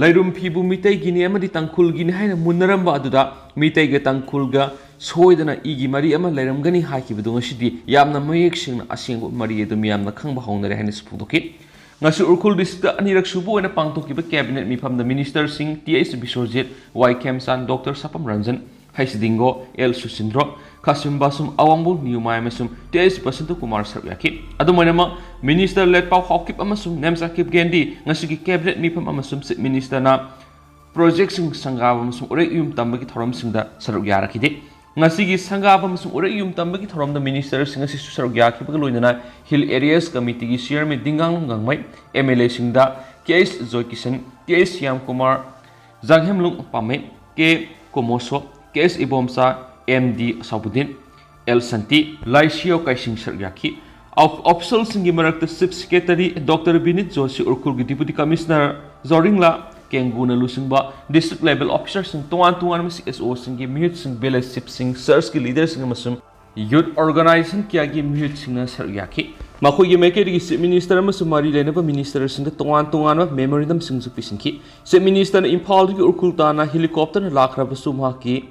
ꯂꯩꯔꯨꯝ ꯐꯤꯕꯨ ꯃꯤꯇꯩꯒꯤꯅꯤ ꯑꯃꯗꯤ ꯇꯥꯡꯈꯨꯜꯒꯤꯅꯤ ꯍꯥꯏꯅ ꯃꯨꯟꯅꯔꯝꯕ ꯑꯗꯨꯗ ꯃꯤꯇꯩꯒ ꯇꯥꯡꯈꯨꯜꯒ ꯁꯣꯏꯗꯅ ꯏꯒꯤ ꯃꯔꯤ ꯑꯃ ꯂꯩꯔꯝꯒꯅꯤ ꯍꯥꯏꯈꯤꯕꯗꯨ ꯉꯁꯤꯗꯤ ꯌꯥꯝꯅ ꯃꯌꯦꯛ ꯁꯦꯡꯅ ꯑꯁꯦꯡꯕ ꯃꯔꯤ ꯑꯗꯨ ꯃꯤꯌꯥꯝꯅ ꯈꯪꯕ ꯍꯧꯅꯔꯦ ꯍꯥꯏꯅꯁꯨ ꯐꯣꯡꯗꯣꯛꯈꯤ꯫ ꯉꯁꯤ ꯎꯔꯈꯨꯜ districtꯇ ꯑꯅꯤꯔꯛ ꯁꯨꯕ ꯑꯣꯏꯅ ꯄꯥꯡꯊꯣꯛꯈꯤꯕ cabinet ꯃꯤꯐꯝꯗ ministerꯁꯤꯡ Th ꯕꯤꯁ꯭ꯋꯖꯤꯠ, ꯋꯥꯏ ꯈꯦꯝꯆꯥꯟ, Doctor ꯁꯄꯝ ꯔꯟꯖꯟ, ꯍꯩꯁꯗꯤꯡꯒꯣ ꯑꯦꯜ ꯁꯨꯁꯤꯟꯗ꯭ꯔꯣ, ꯈꯥꯁꯤꯝ ꯕꯥꯁꯨꯝ, ꯑꯋꯥꯡꯕꯨꯜ ꯅꯤꯌꯨꯃꯥꯏ ꯑꯃꯁꯨꯡ ꯇꯤ ꯑꯩꯆ ꯕꯁꯟꯇ ꯀꯨꯃꯥꯔ ꯁꯔꯨꯛ ꯌꯥꯈꯤ꯫ ꯑꯗꯨꯃꯥꯏꯅꯃꯛ ꯃꯤꯅꯤꯁꯇꯔ ꯂꯦꯠꯄꯥꯎ ꯍꯥꯎꯀꯤꯞ ꯑꯃꯁꯨꯡ ꯅꯦꯝꯆꯥ ꯀꯤꯞꯒꯦꯟꯗꯤ ꯉꯁꯤꯒꯤ ꯀꯦꯕꯤꯅꯦꯠ ꯃꯤꯐꯝ ꯑꯃꯁꯨꯡ ꯆꯤꯐ ꯃꯤꯅꯤꯁꯇꯔꯅ ꯄ꯭ꯔꯣꯖꯦꯛꯁꯤꯡ ꯁꯪꯒꯥꯕ ꯑꯃꯁꯨꯡ ꯎꯔꯦꯛ ꯌꯨꯝ ꯇꯝꯕꯒꯤ ꯊꯧꯔꯝꯁꯤꯡꯗ ꯁꯔꯨꯛ ꯌꯥꯔꯛꯈꯤꯗꯦ꯫ ꯉꯁꯤꯒꯤ ꯁꯪꯒꯥꯕ ꯑꯃꯁꯨꯡ ꯎꯔꯦꯛ ꯌꯨꯝ ꯇꯝꯕꯒꯤ ꯊꯧꯔꯝꯗ ꯃꯤꯅꯤꯁꯇꯔꯁꯤꯡ ꯑꯁꯤꯁꯨ ꯁꯔꯨꯛ ꯌꯥꯈꯤꯕꯒ ꯂꯣꯏꯅꯅ ꯍꯤꯜ ꯑꯦꯔꯤꯌꯥꯁ ꯀꯃꯤꯇꯤꯒꯤ chairman Dinganglung Gangmei, M L ꯑꯦꯁꯤꯡꯗ K H Joykishan, K H Shyamkumar, Janghemlung Panmei, K Komoso, K S Ibomcha, M D Asabuddin, L Santi, ꯂꯥꯏꯁꯤꯌꯣ ꯀꯥꯏꯁꯤꯡ ꯁꯔꯨꯛ ꯌꯥꯈꯤ꯫ ꯑꯣꯐ-, ꯑꯣꯐꯤꯁꯤꯌꯦꯜꯁꯤꯡꯒꯤ ꯃꯔꯛꯇ chief secretary doctor Vineet Joshi, ꯎꯔꯈꯨꯜꯒꯤ ꯗꯤꯄꯨꯇꯤ ꯀꯃꯤꯁꯅꯔ ꯖꯣꯔꯤꯡꯂꯥ ꯀꯦꯡꯒꯨꯅ ꯂꯨꯆꯤꯡꯕ ꯗꯤꯁꯇ꯭ꯔꯤꯛ ꯂꯦꯚꯦꯜ ꯑꯣꯐꯤꯁꯥꯔꯁꯤꯡ, ꯇꯣꯉꯥꯟ ꯇꯣꯉꯥꯟꯕ ꯁꯤ ꯑꯦꯁ ꯑꯣꯁꯤꯡꯒꯤ ꯃꯤꯍꯨꯠꯁꯤꯡ, ꯚꯤꯂꯦꯖ ꯆꯤꯐꯁꯤꯡ, ꯆꯔꯆꯀꯤ ꯂꯤꯗꯔꯁꯤꯡ ꯑꯃꯁꯨꯡ ꯌꯨꯠ ꯑꯣꯔꯒꯅꯥꯏꯖꯦꯁꯟ ꯀꯌꯥꯒꯤ ꯃꯤꯍꯨꯠꯁꯤꯡꯅ ꯁꯔꯨꯛ ꯌꯥꯈꯤ꯫ ꯃꯈꯣꯏꯒꯤ ꯃꯥꯏꯀꯩꯗꯒꯤ ꯆꯤꯐ ꯃꯤꯅꯤꯁꯇꯔ ꯑꯃꯁꯨꯡ ꯃꯔꯤ ꯂꯩꯅꯕ ꯃꯤꯅꯤꯁꯇꯔꯁꯤꯡꯗ ꯇꯣꯉꯥꯟ ꯇꯣꯉꯥꯟꯕ ꯃꯦꯃꯣꯔꯦꯟꯗꯝꯁꯤꯡꯁꯨ ꯄꯤꯁꯤꯟꯈꯤ꯫ ꯆꯤꯐ ꯃꯤꯅꯤꯁꯇꯔꯅ ꯏꯝꯐꯥꯜꯗꯒꯤ ꯎꯔꯈꯨꯜ ꯇꯥꯟꯅ ꯍꯦꯂꯤꯀꯣꯞꯇꯔꯅ ꯂꯥꯛꯈ꯭ꯔꯕꯁꯨ, ꯃꯍꯥꯛꯀꯤ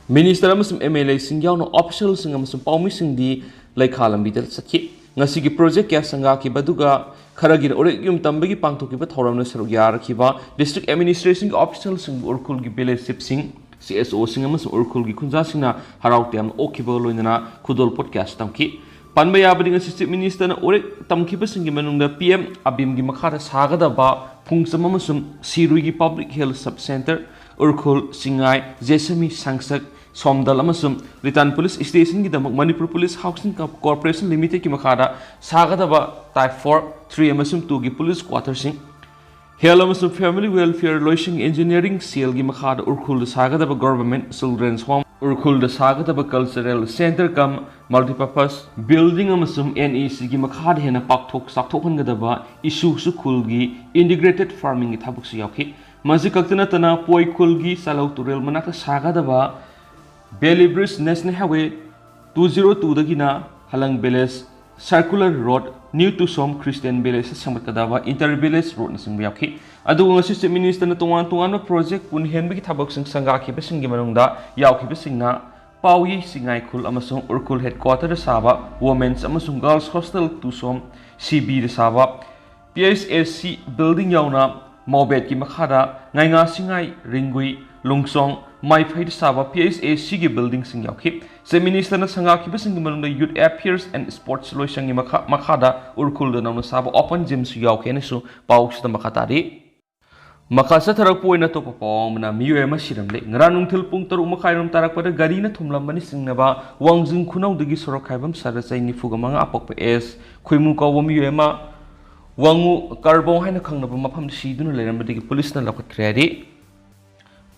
ꯃꯤꯅꯤꯁꯇꯔ ꯑꯃꯁꯨꯡ ꯑꯦꯝ ꯑꯦꯜ ꯑꯦꯁꯤꯡ ꯌꯥꯎꯅ ꯑꯣꯐꯤꯁꯤꯌꯦꯜꯁꯤꯡ ꯑꯃꯁꯨꯡ ꯄꯥꯎꯃꯤꯁꯤꯡꯗꯤ ꯂꯩꯈꯥ ꯂꯝꯕꯤꯗ ꯆꯠꯈꯤ꯫ ꯉꯁꯤꯒꯤ ꯄ꯭ꯔꯣꯖꯦꯛ ꯀꯌꯥ ꯁꯪꯒꯥꯈꯤꯕ ꯑꯗꯨꯒ ꯈꯔꯒꯤꯅ ꯎꯔꯦꯛ ꯌꯨꯝ ꯇꯝꯕꯒꯤ ꯄꯥꯡꯊꯣꯛꯈꯤꯕ ꯊꯧꯔꯝꯗ ꯁꯔꯨꯛ ꯌꯥꯔꯛꯈꯤꯕ ꯗꯤꯁꯇ꯭ꯔꯤꯛ ꯑꯦꯗꯃꯤꯅꯤꯁꯇ꯭ꯔꯦꯁꯟꯒꯤ ꯑꯣꯐꯤꯁꯤꯌꯦꯜꯁꯤꯡꯕꯨ ꯎꯔꯈꯨꯜꯒꯤ ꯚꯤꯂꯦꯖ ꯆꯤꯐꯁꯤꯡ, ꯁꯤ ꯑꯦꯁ ꯑꯣꯁꯤꯡ ꯑꯃꯁꯨꯡ ꯎꯔꯈꯨꯜꯒꯤ ꯈꯨꯟꯖꯥꯁꯤꯡꯅ ꯍꯔꯥꯎ ꯇꯌꯥꯝꯅ ꯑꯣꯛꯈꯤꯕꯒ ꯂꯣꯏꯅꯅ ꯈꯨꯗꯣꯜꯄꯣꯠ ꯀꯌꯥꯁꯨ ꯇꯝꯈꯤ꯫ ꯄꯟꯕ ꯌꯥꯕꯗꯤ, ꯉꯁꯤ ꯆꯤꯐ ꯃꯤꯅꯤꯁꯇꯔꯅ ꯎꯔꯦꯛ ꯇꯝꯈꯤꯕꯁꯤꯡꯒꯤ ꯃꯅꯨꯡꯗ ꯄꯤ ꯑꯦꯝ ꯑꯕꯤꯝꯒꯤ ꯃꯈꯥꯗ ꯁꯥꯒꯗꯕ ꯐꯨꯡꯆꯝ ꯑꯃꯁꯨꯡ ꯁꯤꯔꯨꯏꯒꯤ public health sub centre, Ukhrul, Chingai, Jessami, ꯁꯪꯁꯛ, ꯁꯣꯝꯗꯜ ꯑꯃꯁꯨꯡ ꯔꯤꯇꯥꯟ ꯄꯨꯂꯤꯁ ꯁ꯭ꯇꯦꯁꯟꯒꯤꯗꯃꯛ ꯃꯅꯤꯄꯨꯔ ꯄꯨꯂꯤꯁ ꯍꯥꯎꯁꯤꯡ ꯀꯣꯔꯄꯣꯔꯦꯁꯟ ꯂꯤꯃꯤꯇꯦꯗꯀꯤ ꯃꯈꯥꯗ ꯁꯥꯒꯗꯕ ꯇꯥꯏꯞ ꯐꯣꯔ, ꯊ꯭ꯔꯤ ꯑꯃꯁꯨꯡ ꯇꯨꯒꯤ ꯄꯨꯂꯤꯁ ꯀ꯭ꯋꯥꯇꯔꯁꯤꯡ, ꯍꯦꯜꯊ ꯑꯃꯁꯨꯡ ꯐꯦꯃꯤꯂꯤ ꯋꯦꯜꯐꯤꯌꯔ ꯂꯣꯏꯁꯪ ꯏꯟꯖꯤꯅꯤꯌꯥꯔꯤꯡ ꯁꯦꯜꯒꯤ ꯃꯈꯥꯗ ꯎꯔꯈꯨꯜꯗ ꯁꯥꯒꯗꯕ ꯒꯚꯔꯟꯃꯦꯟꯠ ꯆꯤꯜꯗ꯭ꯔꯦꯟꯁ ꯍꯣꯝ, ꯎꯔꯈꯨꯜꯗ ꯁꯥꯒꯗꯕ cultural centre cum multipurpose building ꯑꯃꯁꯨꯡ ꯑꯦꯟ ꯏ ꯁꯤꯒꯤ ꯃꯈꯥꯗ ꯍꯦꯟꯅ ꯄꯥꯛꯊꯣꯛ ꯆꯥꯎꯊꯣꯛꯍꯟꯒꯗꯕ ꯏꯁꯨ ꯈꯨꯜꯒꯤ ꯏꯟꯇꯤꯒ꯭ꯔꯦꯇꯦꯗ ꯐꯥꯔꯃꯤꯡꯒꯤ ꯊꯕꯛꯁꯨ ꯌꯥꯎꯈꯤ꯫ ꯃꯁꯤ ꯈꯛꯇ ꯅꯠꯇꯅ ꯄꯣꯏ ꯈꯨꯜꯒꯤ ꯆꯥꯂꯧ ꯇꯨꯔꯦꯜ ꯃꯅꯥꯛꯇ ꯁꯥꯒꯗꯕ Bailey bridge national highway two zero ꯇꯨꯗꯒꯤꯅ ꯍꯂꯪ village circular road, New Tusom Christian ꯚꯤꯂꯦꯖꯇ ꯁꯦꯝꯒꯠꯀꯗꯕ ꯏꯟꯇꯔ ꯚꯤꯂꯦꯖ ꯔꯣꯗꯅꯆꯤꯡꯕ ꯌꯥꯎꯈꯤ꯫ ꯑꯗꯨꯒ ꯉꯁꯤ ꯆꯤꯐ ꯃꯤꯅꯤꯁꯇꯔꯅ ꯇꯣꯉꯥꯟ ꯇꯣꯉꯥꯟꯕ ꯄ꯭ꯔꯣꯖꯦꯛ ꯀꯨꯟ ꯍꯦꯟꯕꯒꯤ ꯊꯕꯛꯁꯤꯡ ꯁꯪꯒꯥꯈꯤꯕꯁꯤꯡꯒꯤ ꯃꯅꯨꯡꯗ ꯌꯥꯎꯈꯤꯕꯁꯤꯡꯅ ꯄꯥꯎꯌꯤ ꯆꯤꯡꯉꯥꯏꯈꯨꯜ ꯑꯃꯁꯨꯡ ꯎꯔꯈꯨꯜ ꯍꯦꯗꯀ꯭ꯋꯥꯇꯔꯗ ꯁꯥꯕ ꯋꯨꯃꯦꯟꯁ ꯑꯃꯁꯨꯡ ꯒꯔꯜꯁ ꯍꯣꯁꯇꯦꯜ ꯇꯨꯁꯣꯝ ꯁꯤ ꯕꯤꯗ ꯁꯥꯕ P H S C building ꯌꯥꯎꯅ ꯃꯣꯕꯦꯠꯀꯤ ꯃꯈꯥꯗ ꯉꯥꯏꯉꯥ ꯁꯤꯡꯉꯥꯏ, ꯔꯤꯡꯒꯨꯏ, ꯂꯨꯡꯁꯣꯡ, ꯃꯥꯏꯐꯩꯗ ꯁꯥꯕ P H A Cꯒꯤ buildingꯁꯤꯡ ꯌꯥꯎꯈꯤ꯫ Chief Ministerꯅ ꯁꯪꯒꯥꯈꯤꯕꯁꯤꯡꯒꯤ ꯃꯅꯨꯡꯗ Youth Affairs and Sports ꯂꯣꯏꯁꯪꯒꯤ ꯃꯈꯥ-, ꯃꯈꯥꯗ ꯎꯔꯈꯨꯜꯗ ꯅꯧꯅ ꯁꯥꯕ open gymꯁꯨ ꯌꯥꯎꯈꯤ ꯍꯥꯏꯅꯁꯨ ꯄꯥꯎꯁꯤꯗ ꯃꯈꯥ ꯇꯥꯔꯤ꯫ ꯃꯈꯥ ꯆꯠꯊꯔꯛꯄ ꯑꯣꯏꯅ ꯑꯇꯣꯞꯄ ꯄꯥꯎ ꯑꯃꯅ ꯃꯤꯑꯣꯏ ꯑꯃ ꯁꯤꯔꯝꯂꯦ꯫ ꯉꯔꯥꯡ ꯅꯨꯡꯊꯤꯜ ꯄꯨꯡ ꯇꯔꯨꯛ ꯃꯈꯥꯏꯔꯣꯝ ꯇꯥꯔꯛꯄꯗ ꯒꯥꯔꯤꯅ ꯊꯣꯝꯂꯝꯕꯅꯤ ꯆꯤꯡꯅꯕ ꯋꯥꯡꯖꯤꯡ ꯈꯨꯅꯧꯗꯒꯤ ꯁꯣꯔꯣꯛ ꯈꯥꯏꯕꯝ ꯁꯔ ꯆꯍꯤ ꯅꯤꯐꯨꯒ ꯃꯉꯥ ꯑꯄꯣꯛꯄ ꯑꯦꯁ ꯈꯣꯏꯃꯨ ꯀꯧꯕ ꯃꯤꯑꯣꯏ ꯑꯃ ꯋꯥꯡꯉꯨ ꯀꯥꯔꯕꯣꯡ ꯍꯥꯏꯅ ꯈꯪꯅꯕ ꯃꯐꯝꯗ ꯁꯤꯗꯨꯅ ꯂꯩꯔꯝꯕꯗꯒꯤ ꯄꯨꯂꯤꯁꯅ ꯂꯧꯈꯠꯈ꯭ꯔꯦ ꯍꯥꯏꯔꯤ꯫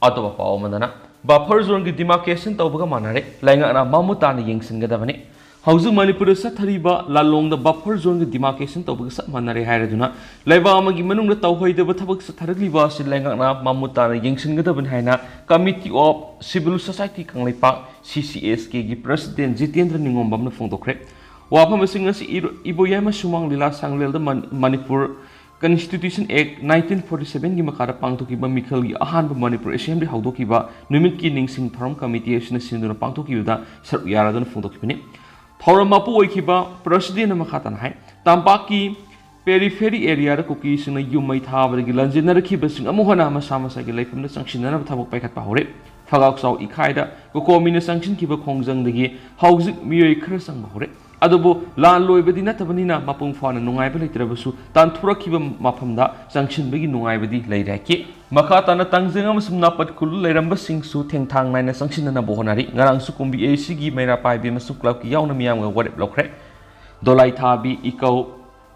ꯑꯇꯣꯞꯄ ꯄꯥꯎ ꯑꯃꯗꯅ, buffer zoneꯒꯤ demarcation ꯇꯧꯕꯒ ꯃꯥꯟꯅꯔꯦ, ꯂꯩꯉꯥꯛꯅ ꯃꯃꯨꯠ ꯇꯥꯅ ꯌꯦꯡꯁꯤꯟꯒꯗꯕꯅꯤ꯫ ꯍꯧꯖꯤꯛ ꯃꯅꯤꯄꯨꯔꯗ ꯆꯠꯊꯔꯤꯕ ꯂꯥꯂꯣꯡꯗ buffer zoneꯒꯤ demarcation ꯇꯧꯕꯒ ꯆꯞ ꯃꯥꯟꯅꯔꯦ ꯍꯥꯏꯔꯗꯨꯅ ꯂꯩꯕꯥꯛ ꯑꯃꯒꯤ ꯃꯅꯨꯡꯗ ꯇꯧꯍꯩꯗꯕ ꯊꯕꯛ ꯆꯠꯊꯔꯛꯂꯤꯕ ꯑꯁꯤ ꯂꯩꯉꯥꯛꯅ ꯃꯃꯨꯠ ꯇꯥꯅ ꯌꯦꯡꯁꯤꯟꯒꯗꯕꯅꯤ ꯍꯥꯏꯅ Committee of Civil Society Kangleipak, C C S Kꯒꯤ President Jitendra ꯅꯤꯉꯣꯝꯕꯝꯅ ꯐꯣꯡꯗꯣꯛꯈ꯭ꯔꯦ꯫ ꯋꯥꯐꯝꯁꯤꯡ ꯑꯁꯤ ꯏꯔꯣ-, ꯏꯕꯣꯌꯥꯏꯃ ꯁꯨꯃꯥꯡ ꯂꯤꯂꯥ ꯁꯪꯂꯦꯜꯗ ꯃꯟ-, Manipur Constitution Act nineteen forty sevenꯒꯤ ꯃꯈꯥꯗ ꯄꯥꯡꯊꯣꯛꯈꯤꯕ ꯃꯤꯈꯜꯒꯤ ꯑꯍꯥꯟꯕ ꯃꯅꯤꯄꯨꯔ Assembly ꯍꯧꯗꯣꯛꯈꯤꯕ ꯅꯨꯃꯤꯠꯀꯤ ꯅꯤꯡꯁꯤꯡ ꯊꯧꯔꯝ committee ꯑꯁꯤꯅ ꯁꯤꯟꯗꯨꯅ ꯄꯥꯡꯊꯣꯛꯈꯤꯕꯗ ꯁꯔꯨꯛ ꯌꯥꯔꯗꯨꯅ ꯐꯣꯡꯗꯣꯛꯈꯤꯕꯅꯤ꯫ ꯊꯧꯔꯝ ꯃꯄꯨ ꯑꯣꯏꯈꯤꯕ Presidentꯅ ꯃꯈꯥ ꯇꯥꯅ ꯍꯥꯏ, ꯇꯝꯄꯥꯛꯀꯤ periphery areaꯗ ꯀꯨꯀꯤꯁꯤꯡꯅ ꯌꯨꯝ ꯃꯩ ꯊꯥꯕꯗꯒꯤ ꯂꯟꯖꯦꯟꯅꯔꯛꯈꯤꯕꯁꯤꯡ ꯑꯃꯨꯛ ꯍꯟꯅ ꯃꯁꯥ ꯃꯁꯥꯒꯤ ꯂꯩꯐꯝꯗ ꯆꯪꯁꯤꯟꯅꯅꯕ ꯊꯕꯛ ꯄꯥꯏꯈꯠꯄ ꯍꯧꯔꯦ꯫ ꯐꯒꯥꯎꯆꯥꯎ ꯏꯈꯥꯏꯗ ꯀꯣꯀꯣꯃꯤꯅ ꯆꯪꯁꯤꯟꯈꯤꯕ ꯈꯣꯡꯖꯪꯗꯒꯤ ꯍꯧꯖꯤꯛ ꯃꯤꯑꯣꯏ ꯈꯔ ꯆꯪꯕ ꯍꯧꯔꯦ꯫ ꯑꯗꯨꯕꯨ ꯂꯥꯟ ꯂꯣꯏꯕꯗꯤ ꯅꯠꯇꯕꯅꯤꯅ ꯃꯄꯨꯡ ꯐꯥꯅ ꯅꯨꯡꯉꯥꯏꯕ ꯂꯩꯇ꯭ꯔꯕꯁꯨ ꯇꯥꯟꯊꯣꯔꯛꯈꯤꯕ ꯃꯐꯝꯗ ꯆꯪꯁꯤꯟꯕꯒꯤ ꯅꯨꯡꯉꯥꯏꯕꯗꯤ ꯂꯩꯔꯦ ꯍꯥꯏꯈꯤ꯫ ꯃꯈꯥ ꯇꯥꯅ ꯇꯥꯡꯖꯦꯡ ꯑꯃꯁꯨꯡ ꯅꯥꯄꯠ ꯈꯨꯜꯗ ꯂꯩꯔꯝꯕꯁꯤꯡꯁꯨ ꯊꯦꯡꯊꯥꯡ ꯅꯥꯏꯅ ꯆꯪꯁꯤꯟꯅꯅꯕ ꯍꯣꯠꯅꯔꯤ꯫ ꯉꯔꯥꯡꯁꯨ ꯀꯨꯝꯕꯤ A Cꯒꯤ ꯃꯩꯔꯥ ꯄꯥꯏꯕꯤ ꯑꯃꯁꯨꯡ clubꯀꯤ ꯌꯥꯎꯅ ꯃꯤꯌꯥꯝꯒ ꯋꯥꯔꯦꯞ ꯂꯧꯈ꯭ꯔꯦ꯫ ꯗꯣꯂꯥꯏꯊꯥꯕꯤ, ꯏꯀꯧ,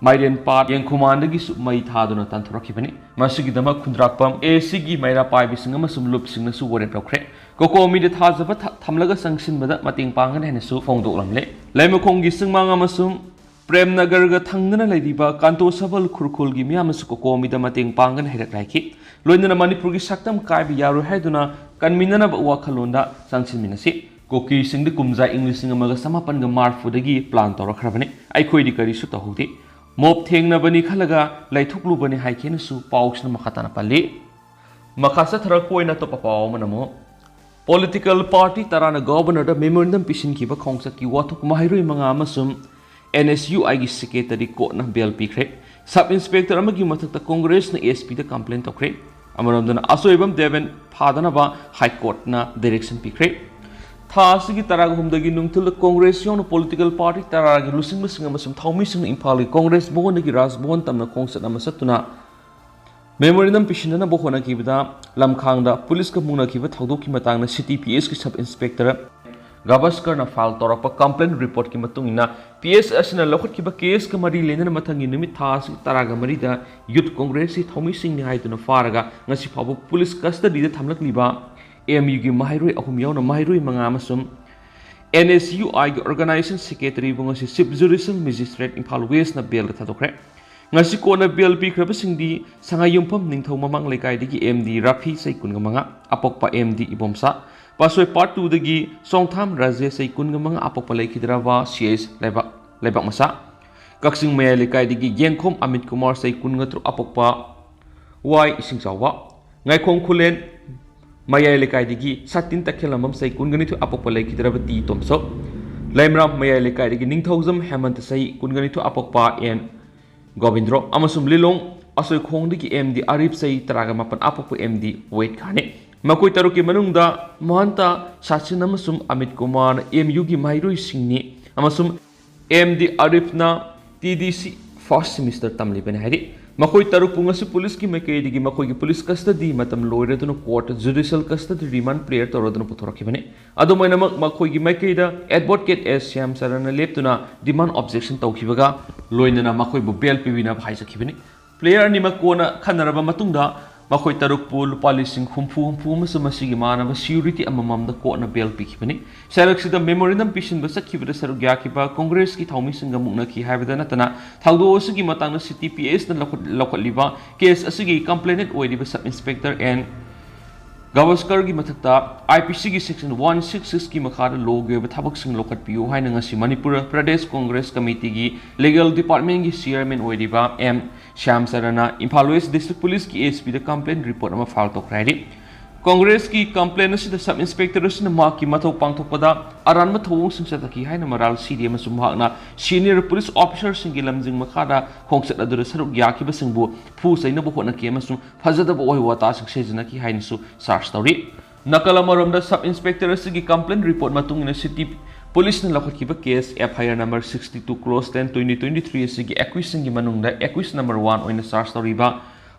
ꯃꯥꯏꯔꯦꯟꯄꯥꯠ, ꯌꯦꯡꯈꯨꯃꯥꯟꯗꯒꯤꯁꯨ ꯃꯩ ꯊꯥꯗꯨꯅ ꯇꯥꯟꯊꯣꯔꯛꯈꯤꯕꯅꯤ꯫ ꯃꯁꯤꯒꯤꯗꯃꯛ ꯈꯨꯟꯗ꯭ꯔꯥꯛꯄꯝ A Cꯒꯤ ꯃꯩꯔꯥ ꯄꯥꯏꯕꯤꯁꯤꯡ ꯑꯃꯁꯨꯡ ꯂꯨꯞꯁꯤꯡꯅꯁꯨ ꯋꯥꯔꯦꯞ ꯂꯧꯈ꯭ꯔꯦ꯫ ꯀꯣꯀꯣꯃꯤꯗ ꯊꯥꯖꯕ ꯊ-, ꯊꯝꯂꯒ ꯆꯪꯁꯤꯟꯕꯗ ꯃꯇꯦꯡ ꯄꯥꯡꯒꯅꯤ ꯍꯥꯏꯅꯁꯨ ꯐꯣꯡꯗꯣꯛꯂꯝꯂꯦ꯫ ꯂꯩꯃꯈꯣꯡꯒꯤ ꯆꯤꯡꯃꯥꯡ ꯑꯃꯁꯨꯡ ꯄ꯭ꯔꯦꯝꯅꯒꯔꯒ ꯊꯪꯅꯅ ꯂꯩꯔꯤꯕ ꯀꯥꯟꯇꯣ ꯁꯕꯜ ꯈꯨꯔꯈꯨꯜꯒꯤ ꯃꯤꯌꯥꯝꯅꯁꯨ ꯀꯣꯀꯣꯃꯤꯗ ꯃꯇꯦꯡ ꯄꯥꯡꯒꯅꯤ ꯍꯥꯏꯔꯛꯂꯦ ꯍꯥꯏꯈꯤ꯫ ꯂꯣꯏꯅꯅ ꯃꯅꯤꯄꯨꯔꯒꯤ ꯁꯛꯇꯝ ꯀꯥꯏꯕ ꯌꯥꯔꯣꯏ ꯍꯥꯏꯗꯨꯅ ꯀꯟꯃꯤꯟꯅꯅꯕ ꯋꯥꯈꯜꯂꯣꯟꯗ ꯆꯪꯁꯤꯟꯃꯤꯟꯅꯁꯤ꯫ ꯀꯨꯀꯤꯁꯤꯡꯗꯤ ꯀꯨꯝꯖꯥ ꯏꯪ ꯂꯤꯁꯤꯡ ꯑꯃꯒ ꯆꯃꯥꯄꯟꯒ ꯃꯔꯤꯐꯨꯗꯒꯤ plan ꯇꯧꯔꯛꯈ꯭ꯔꯕꯅꯤ꯫ ꯑꯩꯈꯣꯏꯗꯤ ꯀꯔꯤꯁꯨ ꯇꯧꯍꯧꯗꯦ꯫ Mob ꯊꯦꯡꯅꯕꯅꯤ ꯈꯜꯂꯒ ꯂꯩꯊꯣꯛꯂꯨꯕꯅꯤ ꯍꯥꯏꯈꯤꯅꯁꯨ ꯄꯥꯎꯁꯤꯅ ꯃꯈꯥ ꯇꯥꯅ ꯄꯜꯂꯤ꯫ ꯃꯈꯥ ꯆꯠꯊꯔꯛꯄ ꯑꯣꯏꯅ ꯑꯇꯣꯞꯄ ꯄꯥꯎ ꯑꯃꯅ ꯑꯃꯨꯛ, political party ꯇꯔꯥꯅ Governorꯗ memorandum ꯄꯤꯁꯤꯟꯈꯤꯕ ꯈꯣꯡꯆꯠꯀꯤ ꯋꯥꯊꯣꯛ ꯃꯍꯩꯔꯣꯏ ꯃꯉꯥ ꯑꯃꯁꯨꯡ N S U Iꯒꯤ secretary courtꯅ bail ꯄꯤꯈ꯭ꯔꯦ꯫ Sub inspector ꯑꯃꯒꯤ ꯃꯊꯛꯇ Congressꯅ S Pꯗ complaint ꯇꯧꯈ꯭ꯔꯦ꯫ ꯑꯃꯔꯣꯝꯗꯅ ꯑꯁꯣꯏꯕꯝ ꯗꯦꯕꯦꯟ ꯐꯥꯗꯅꯕ ꯍꯥꯏ ꯀꯣꯔꯠꯅ ꯗꯥꯏꯔꯦꯛꯁꯟ ꯄꯤꯈ꯭ꯔꯦ꯫ ꯊꯥ ꯑꯁꯤꯒꯤ ꯇꯔꯥꯒ ꯍꯨꯝꯗꯒꯤ ꯅꯨꯡꯊꯤꯜꯗ ꯀꯣꯡꯒ꯭ꯔꯦꯁ ꯌꯥꯎꯅ ꯄꯣꯂꯤꯇꯤꯀꯦꯜ ꯄꯥꯔꯇꯤ ꯇꯔꯥꯒꯤ ꯂꯨꯆꯤꯡꯕꯁꯤꯡ ꯑꯃꯁꯨꯡ ꯊꯧꯃꯤꯁꯤꯡꯅ ꯏꯝꯐꯥꯜꯒꯤ ꯀꯣꯡꯒ꯭ꯔꯦꯁ ꯚꯋꯟꯗꯒꯤ ꯔꯥꯖ ꯚꯋꯟ ꯇꯝꯅ ꯈꯣꯡꯆꯠ ꯑꯃ ꯆꯠꯇꯨꯅ ꯃꯦꯃꯣꯔꯦꯟꯗꯝ ꯄꯤꯁꯤꯟꯅꯅꯕ ꯍꯣꯠꯅꯈꯤꯕꯗ ꯂꯝꯈꯥꯡꯗ ꯄꯨꯂꯤꯁ ꯀꯥꯡꯕꯨꯅ ꯊꯧꯗꯣꯛꯀꯤ ꯃꯇꯥꯡꯗ ꯁꯤꯇꯤ ꯄꯤ ꯑꯦꯁꯀꯤ ꯁꯕ ꯏꯟꯁꯄꯦꯛꯇꯔ ꯒꯥꯚꯁꯀꯔꯅ ꯐꯥꯏꯜ ꯇꯧꯔꯛꯄ ꯀꯝꯄ꯭ꯂꯦꯟ ꯔꯤꯄꯣꯔꯠꯀꯤ ꯃꯇꯨꯡ ꯏꯟꯅ ꯄꯤ ꯑꯦꯁ ꯑꯁꯤꯅ ꯂꯧꯈꯠꯈꯤꯕ ꯀꯦꯁꯀ ꯃꯔꯤ ꯂꯩꯅꯅ ꯃꯊꯪꯒꯤ ꯅꯨꯃꯤꯠ ꯊꯥ ꯑꯁꯤ ꯇꯔꯥꯒ ꯃꯔꯤꯗ ꯌꯨꯠ ꯀꯣꯡꯒ꯭ꯔꯦꯁꯀꯤ ꯊꯧꯃꯤꯁꯤꯡꯅꯤ ꯍꯥꯏꯗꯨꯅ ꯐꯥꯔꯒ ꯉꯁꯤ ꯐꯥꯎꯕ ꯄꯨꯂꯤꯁ ꯀꯁꯇꯗꯤꯗ ꯊꯝꯂꯛꯂꯤꯕ ꯑꯦꯝ ꯌꯨꯒꯤ ꯃꯍꯩꯔꯣꯏ ꯑꯍꯨꯝ ꯌꯥꯎꯅ ꯃꯍꯩꯔꯣꯏ ꯃꯉꯥ ꯑꯃꯁꯨꯡ ꯑꯦꯟ ꯑꯦꯁ ꯌꯨ ꯑꯥꯏꯒꯤ ꯑꯣꯔꯒꯅꯥꯏꯖꯦꯁꯟ ꯁꯦꯀ꯭ꯔꯦꯇꯔꯤꯕꯨ ꯉꯁꯤ ꯆꯤꯐ ꯖꯨꯗꯤꯁꯤꯌꯦꯜ ꯃꯦꯖꯤꯁꯇ꯭ꯔꯦꯠ ꯏꯝꯐꯥꯜ ꯋꯦꯁꯅ ꯕꯦꯜꯗ ꯊꯥꯗꯣꯛꯈ꯭ꯔꯦ꯫ ꯉꯁꯤ ꯀꯣꯟꯅ ꯕꯦꯜ ꯄꯤꯈ꯭ꯔꯕꯁꯤꯡꯗꯤ ꯁꯉꯥꯏꯌꯨꯝꯐꯝ ꯅꯤꯡꯊꯧ ꯃꯃꯥꯡ ꯂꯩꯀꯥꯏꯗꯒꯤ ꯑꯦꯝ ꯗꯤ ꯔꯥꯐꯤ ꯆꯍꯤ ꯀꯨꯟꯒ ꯃꯉꯥ, ꯑꯄꯣꯛꯄ ꯑꯦꯝ ꯗꯤ ꯏꯕꯣꯝꯆꯥ, ꯄꯥꯠꯁꯣꯏ ꯄꯥꯔꯠ ꯇꯨꯗꯒꯤ ꯆꯣꯡꯊꯥꯝ ꯔꯥꯖꯦꯁ ꯆꯍꯤ ꯀꯨꯟꯒ ꯃꯉꯥ, ꯑꯄꯣꯛꯄ ꯂꯩꯈꯤꯗ꯭ꯔꯕ ꯁꯤ ꯑꯦꯁ ꯂꯩꯕꯥꯛ, ꯂꯩꯕꯥꯛ ꯃꯆꯥ, ꯀꯛꯆꯤꯡ ꯃꯌꯥꯏ ꯂꯩꯀꯥꯏꯗꯒꯤ ꯌꯦꯡꯈꯣꯝ ꯑꯃꯤꯠ ꯀꯨꯃꯥꯔ ꯆꯍꯤ ꯀꯨꯟꯒ ꯇꯔꯨꯛ, ꯑꯄꯣꯛꯄ ꯋꯥꯏ ꯏꯁꯤꯡ ꯆꯥꯎꯕ, ꯉꯥꯏꯈꯣꯡ ꯈꯨꯂꯦꯟ ꯃꯌꯥꯏ ꯂꯩꯀꯥꯏꯗꯒꯤ ꯁꯥꯇꯤꯟ ꯇꯈꯦꯜꯂꯝꯕꯝ ꯆꯍꯤ ꯀꯨꯟꯒ ꯅꯤꯊꯣꯏ, ꯑꯄꯣꯛꯄ ꯂꯩꯈꯤꯗ꯭ꯔꯕ ꯇꯤ ꯇꯣꯝꯆꯧ, ꯂꯩꯃꯔꯥꯝ ꯃꯌꯥꯏ ꯂꯩꯀꯥꯏꯗꯒꯤ ꯅꯤꯡꯊꯧꯖꯝ ꯍꯦꯃꯟꯇ ꯆꯍꯤ ꯀꯨꯟꯒ ꯅꯤꯊꯣꯏ, ꯑꯄꯣꯛꯄ ꯑꯦꯟ ꯒꯣꯕꯤꯟꯗ꯭ꯔꯣ ꯑꯃꯁꯨꯡ ꯂꯤꯂꯣꯡ ꯑꯁꯣꯏꯈꯣꯡꯗꯒꯤ ꯑꯦꯝ ꯗꯤ ꯑꯔꯤꯞ ꯆꯍꯤ ꯇꯔꯥꯒ ꯃꯥꯄꯟ, ꯑꯄꯣꯛꯄ ꯑꯦꯝ ꯗꯤ ꯋꯦꯠ ꯈꯥꯅꯦ꯫ ꯃꯈꯣꯏ ꯇꯔꯨꯛꯀꯤ ꯃꯅꯨꯡꯗ ꯃꯍꯟꯇ ꯁꯥꯆꯤꯟ ꯑꯃꯁꯨꯡ ꯑꯃꯤꯠ ꯀꯨꯃꯥꯔꯅ ꯑꯦꯝ ꯌꯨꯒꯤ ꯃꯍꯩꯔꯣꯏꯁꯤꯡꯅꯤ ꯑꯃꯁꯨꯡ ꯑꯦꯝ ꯗꯤ ꯑꯔꯤꯞꯅ ꯇꯤ ꯗꯤ ꯁꯤ ꯐꯥꯔꯁ ꯁꯦꯃꯤꯁꯇꯔ ꯇꯝꯂꯤꯕꯅꯤ ꯍꯥꯏꯔꯤ꯫ ꯃꯈꯣꯏ ꯇꯔꯨꯛꯄꯨ ꯉꯁꯤ ꯄꯨꯂꯤꯁꯀꯤ ꯃꯥꯏꯀꯩꯗꯒꯤ ꯃꯈꯣꯏꯒꯤ ꯄꯨꯂꯤꯁ ꯀꯁꯇꯗꯤ ꯃꯇꯝ ꯂꯣꯏꯔꯗꯨꯅ ꯀꯣꯔꯠ ꯖꯨꯗꯤꯁꯤꯌꯦꯜ ꯀꯁꯇꯗꯤ ꯔꯤꯃꯥꯟ ꯄ꯭ꯔꯦꯌꯔ ꯇꯧꯔꯗꯨꯅ ꯄꯨꯊꯣꯔꯛꯈꯤꯕꯅꯤ꯫ ꯑꯗꯨꯝ ꯑꯣꯏꯅꯃꯛ ꯃꯈꯣꯏꯒꯤ ꯃꯥꯏꯀꯩꯗ ꯑꯦꯗꯚꯣꯀꯦꯠ ꯑꯦꯁ ꯁ꯭ꯌꯥꯝ ꯆꯔꯟꯅ ꯂꯦꯞꯇꯨꯅ ꯗꯤꯃꯥꯟ ꯑꯣꯕꯖꯦꯛꯁꯟ ꯇꯧꯈꯤꯕꯒ ꯂꯣꯏꯅꯅ ꯃꯈꯣꯏꯕꯨ ꯕꯦꯜ ꯄꯤꯕꯤꯅꯕ ꯍꯥꯏꯖꯈꯤꯕꯅꯤ꯫ ꯄ꯭ꯂꯦꯌꯔ ꯑꯅꯤꯃꯛ ꯀꯣꯟꯅ ꯈꯟꯅꯔꯕ ꯃꯇꯨꯡꯗ ꯃꯈꯣꯏ ꯇꯔꯨꯛꯄꯨ ꯂꯨꯄꯥ ꯂꯤꯁꯤꯡ ꯍꯨꯝꯐꯨ ꯍꯨꯝꯐꯨ ꯑꯃꯁꯨꯡ ꯃꯁꯤꯒꯤ ꯃꯥꯟꯅꯕ ꯁꯤꯌꯨꯔꯤꯇꯤ ꯑꯃꯃꯝꯗ ꯀꯣꯔꯠꯅ ꯕꯦꯜ ꯄꯤꯈꯤꯕꯅꯤ꯫ ꯁꯔꯛꯁꯤꯗ ꯃꯦꯃꯣꯔꯦꯟꯗꯝ ꯄꯤꯁꯤꯟꯕ ꯆꯠꯈꯤꯕꯗ ꯁꯔꯨꯛ ꯌꯥꯈꯤꯕ ꯀꯣꯡꯒ꯭ꯔꯦꯁꯀꯤ ꯊꯧꯃꯤꯁꯤꯡꯒ ꯃꯨꯛꯅꯈꯤ ꯍꯥꯏꯕꯗ ꯅꯠꯇꯅ ꯊꯧꯗꯣꯛ ꯑꯁꯤꯒꯤ ꯃꯇꯥꯡꯗ ꯁꯤꯇꯤ ꯄꯤ ꯑꯦꯁꯅ ꯂꯧꯈꯠ-, ꯂꯧꯈꯠꯂꯤꯕ ꯀꯦꯁ ꯑꯁꯤꯒꯤ ꯀꯝꯄ꯭ꯂꯦꯅꯦꯟꯠ ꯑꯣꯏꯔꯤꯕ ꯁꯕ ꯏꯟꯁꯄꯦꯛꯇꯔ ꯑꯦꯟ ꯒꯥꯚꯁꯀꯔꯒꯤ ꯃꯊꯛꯇ ꯑꯥꯏ ꯄꯤ ꯁꯤꯒꯤ ꯁꯦꯛꯁꯟ ꯋꯥꯟ ꯁꯤꯛꯁ ꯁꯤꯛꯁꯀꯤ ꯃꯈꯥꯗ ꯂꯣꯒꯤ ꯑꯣꯏꯕ ꯊꯕꯛꯁꯤꯡ ꯂꯧꯈꯠꯄꯤꯌꯨ ꯍꯥꯏꯅ ꯉꯁꯤ ꯃꯅꯤꯄꯨꯔ ꯄ꯭ꯔꯗꯦꯁ ꯀꯣꯡꯒ꯭ꯔꯦꯁ ꯀꯃꯤꯇꯤꯒꯤ ꯂꯤꯒꯦꯜ ꯗꯤꯄꯥꯔꯠꯃꯦꯟꯒꯤ ꯆꯤꯌꯔꯃꯦꯟ ꯑꯣꯏꯔꯤꯕ ꯑꯦꯝ ꯁ꯭ꯌꯥꯝ ꯆꯔꯟꯅ ꯏꯝꯐꯥꯜ ꯋꯦꯁ ꯗꯤꯁꯇ꯭ꯔꯤꯛ ꯄꯨꯂꯤꯁꯀꯤ ꯑꯦꯁ ꯄꯤꯗ ꯀꯝꯄ꯭ꯂꯦꯟ ꯔꯤꯄꯣꯔꯠ ꯑꯃ ꯐꯥꯏꯜ ꯇꯧꯈ꯭ꯔꯦ ꯍꯥꯏꯔꯤ꯫ ꯀꯣꯡꯒ꯭ꯔꯦꯁꯀꯤ complaint ꯑꯁꯤꯗ sub inspector ꯑꯁꯤꯅ ꯃꯍꯥꯛꯀꯤ ꯃꯊꯧ ꯄꯥꯡꯊꯣꯛꯄꯗ ꯑꯔꯥꯟꯕ ꯊꯧꯑꯣꯡꯁꯤꯡ ꯆꯠꯊꯈꯤ ꯍꯥꯏꯅ ꯃꯔꯥꯜ ꯁꯤꯔꯤ ꯑꯃꯁꯨꯡ ꯃꯍꯥꯛꯅ senior police officerꯁꯤꯡꯒꯤ ꯂꯝꯖꯤꯡ ꯃꯈꯥꯗ ꯈꯣꯡꯆꯠ ꯑꯗꯨꯗ ꯁꯔꯨꯛ ꯌꯥꯈꯤꯕꯁꯤꯡꯕꯨ ꯐꯨ ꯆꯩꯅꯕ ꯍꯣꯠꯅꯈꯤ ꯑꯃꯁꯨꯡ ꯐꯖꯗꯕ ꯋꯥꯍꯩ ꯋꯥꯇꯥꯁꯤꯡ ꯁꯤꯖꯤꯟꯅꯈꯤ ꯍꯥꯏꯅꯁꯨ charge ꯇꯧꯔꯤ꯫ ꯅꯥꯀꯜ ꯑꯃꯔꯣꯝꯗ, sub inspector ꯑꯁꯤꯒꯤ complaint report ꯃꯇꯨꯡ ꯏꯟꯅ city policeꯅ ꯂꯧꯈꯠꯈꯤꯕ case F I R number sixty two cross ten twenty twenty three ꯑꯁꯤꯒꯤ accusedꯁꯤꯡꯒꯤ ꯃꯅꯨꯡꯗ accused number one ꯑꯣꯏꯅ charge ꯇꯧꯔꯤꯕ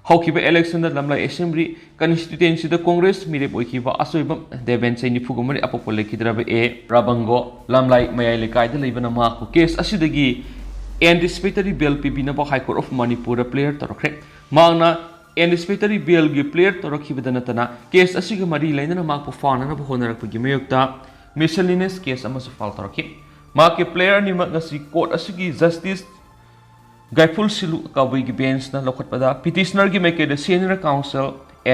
ꯍꯧꯈꯤꯕ electionꯗ ꯂꯝꯂꯥꯏ assembly constituencyꯗ ꯀꯣꯡꯒ꯭ꯔꯦꯁ ꯃꯤꯔꯦꯞ ꯑꯣꯏꯈꯤꯕ ꯑꯁꯣꯏꯕꯝ ꯗꯦꯕꯦꯟ ꯆꯍꯤ ꯅꯤꯐꯨꯒ ꯃꯔꯤ ꯑꯄꯣꯛꯄ ꯂꯩꯈꯤꯗ꯭ꯔꯕ ꯑꯦ ꯔꯥꯕꯪꯒꯣ ꯂꯝꯂꯥꯏ ꯃꯌꯥꯏ ꯂꯩꯀꯥꯏꯗ ꯂꯩꯕꯅ ꯃꯍꯥꯛꯄꯨ case ꯑꯁꯤꯗꯒꯤ anticipatory bail ꯄꯤꯕꯤꯅꯕ High Court of Manipurꯗ plead ꯇꯧꯔꯛꯈ꯭ꯔꯦ꯫ ꯃꯍꯥꯛꯅ anticipatory bailꯒꯤ plead ꯇꯧꯔꯛꯈꯤꯕꯗ ꯅꯠꯇꯅ case ꯑꯁꯤꯒ ꯃꯔꯤ ꯂꯩꯅꯅ ꯃꯍꯥꯛꯄꯨ ꯐꯥꯅꯅꯕ ꯍꯣꯠꯅꯔꯛꯄꯒꯤ ꯃꯥꯌꯣꯛꯇ miscellaneous case ꯑꯃꯁꯨ file ꯇꯧꯔꯛꯈꯤ꯫ ꯃꯍꯥꯛꯀꯤ plead ꯑꯅꯤꯃꯛ ꯉꯁꯤ court ꯑꯁꯤꯒꯤ Justice ꯒꯥꯏꯐꯨꯜ ꯁꯤꯂꯨ ꯀꯕꯨꯏꯒꯤ benchꯅ ꯂꯧꯈꯠꯄꯗ petitionerꯒꯤ ꯃꯥꯏꯀꯩꯗ senior counsel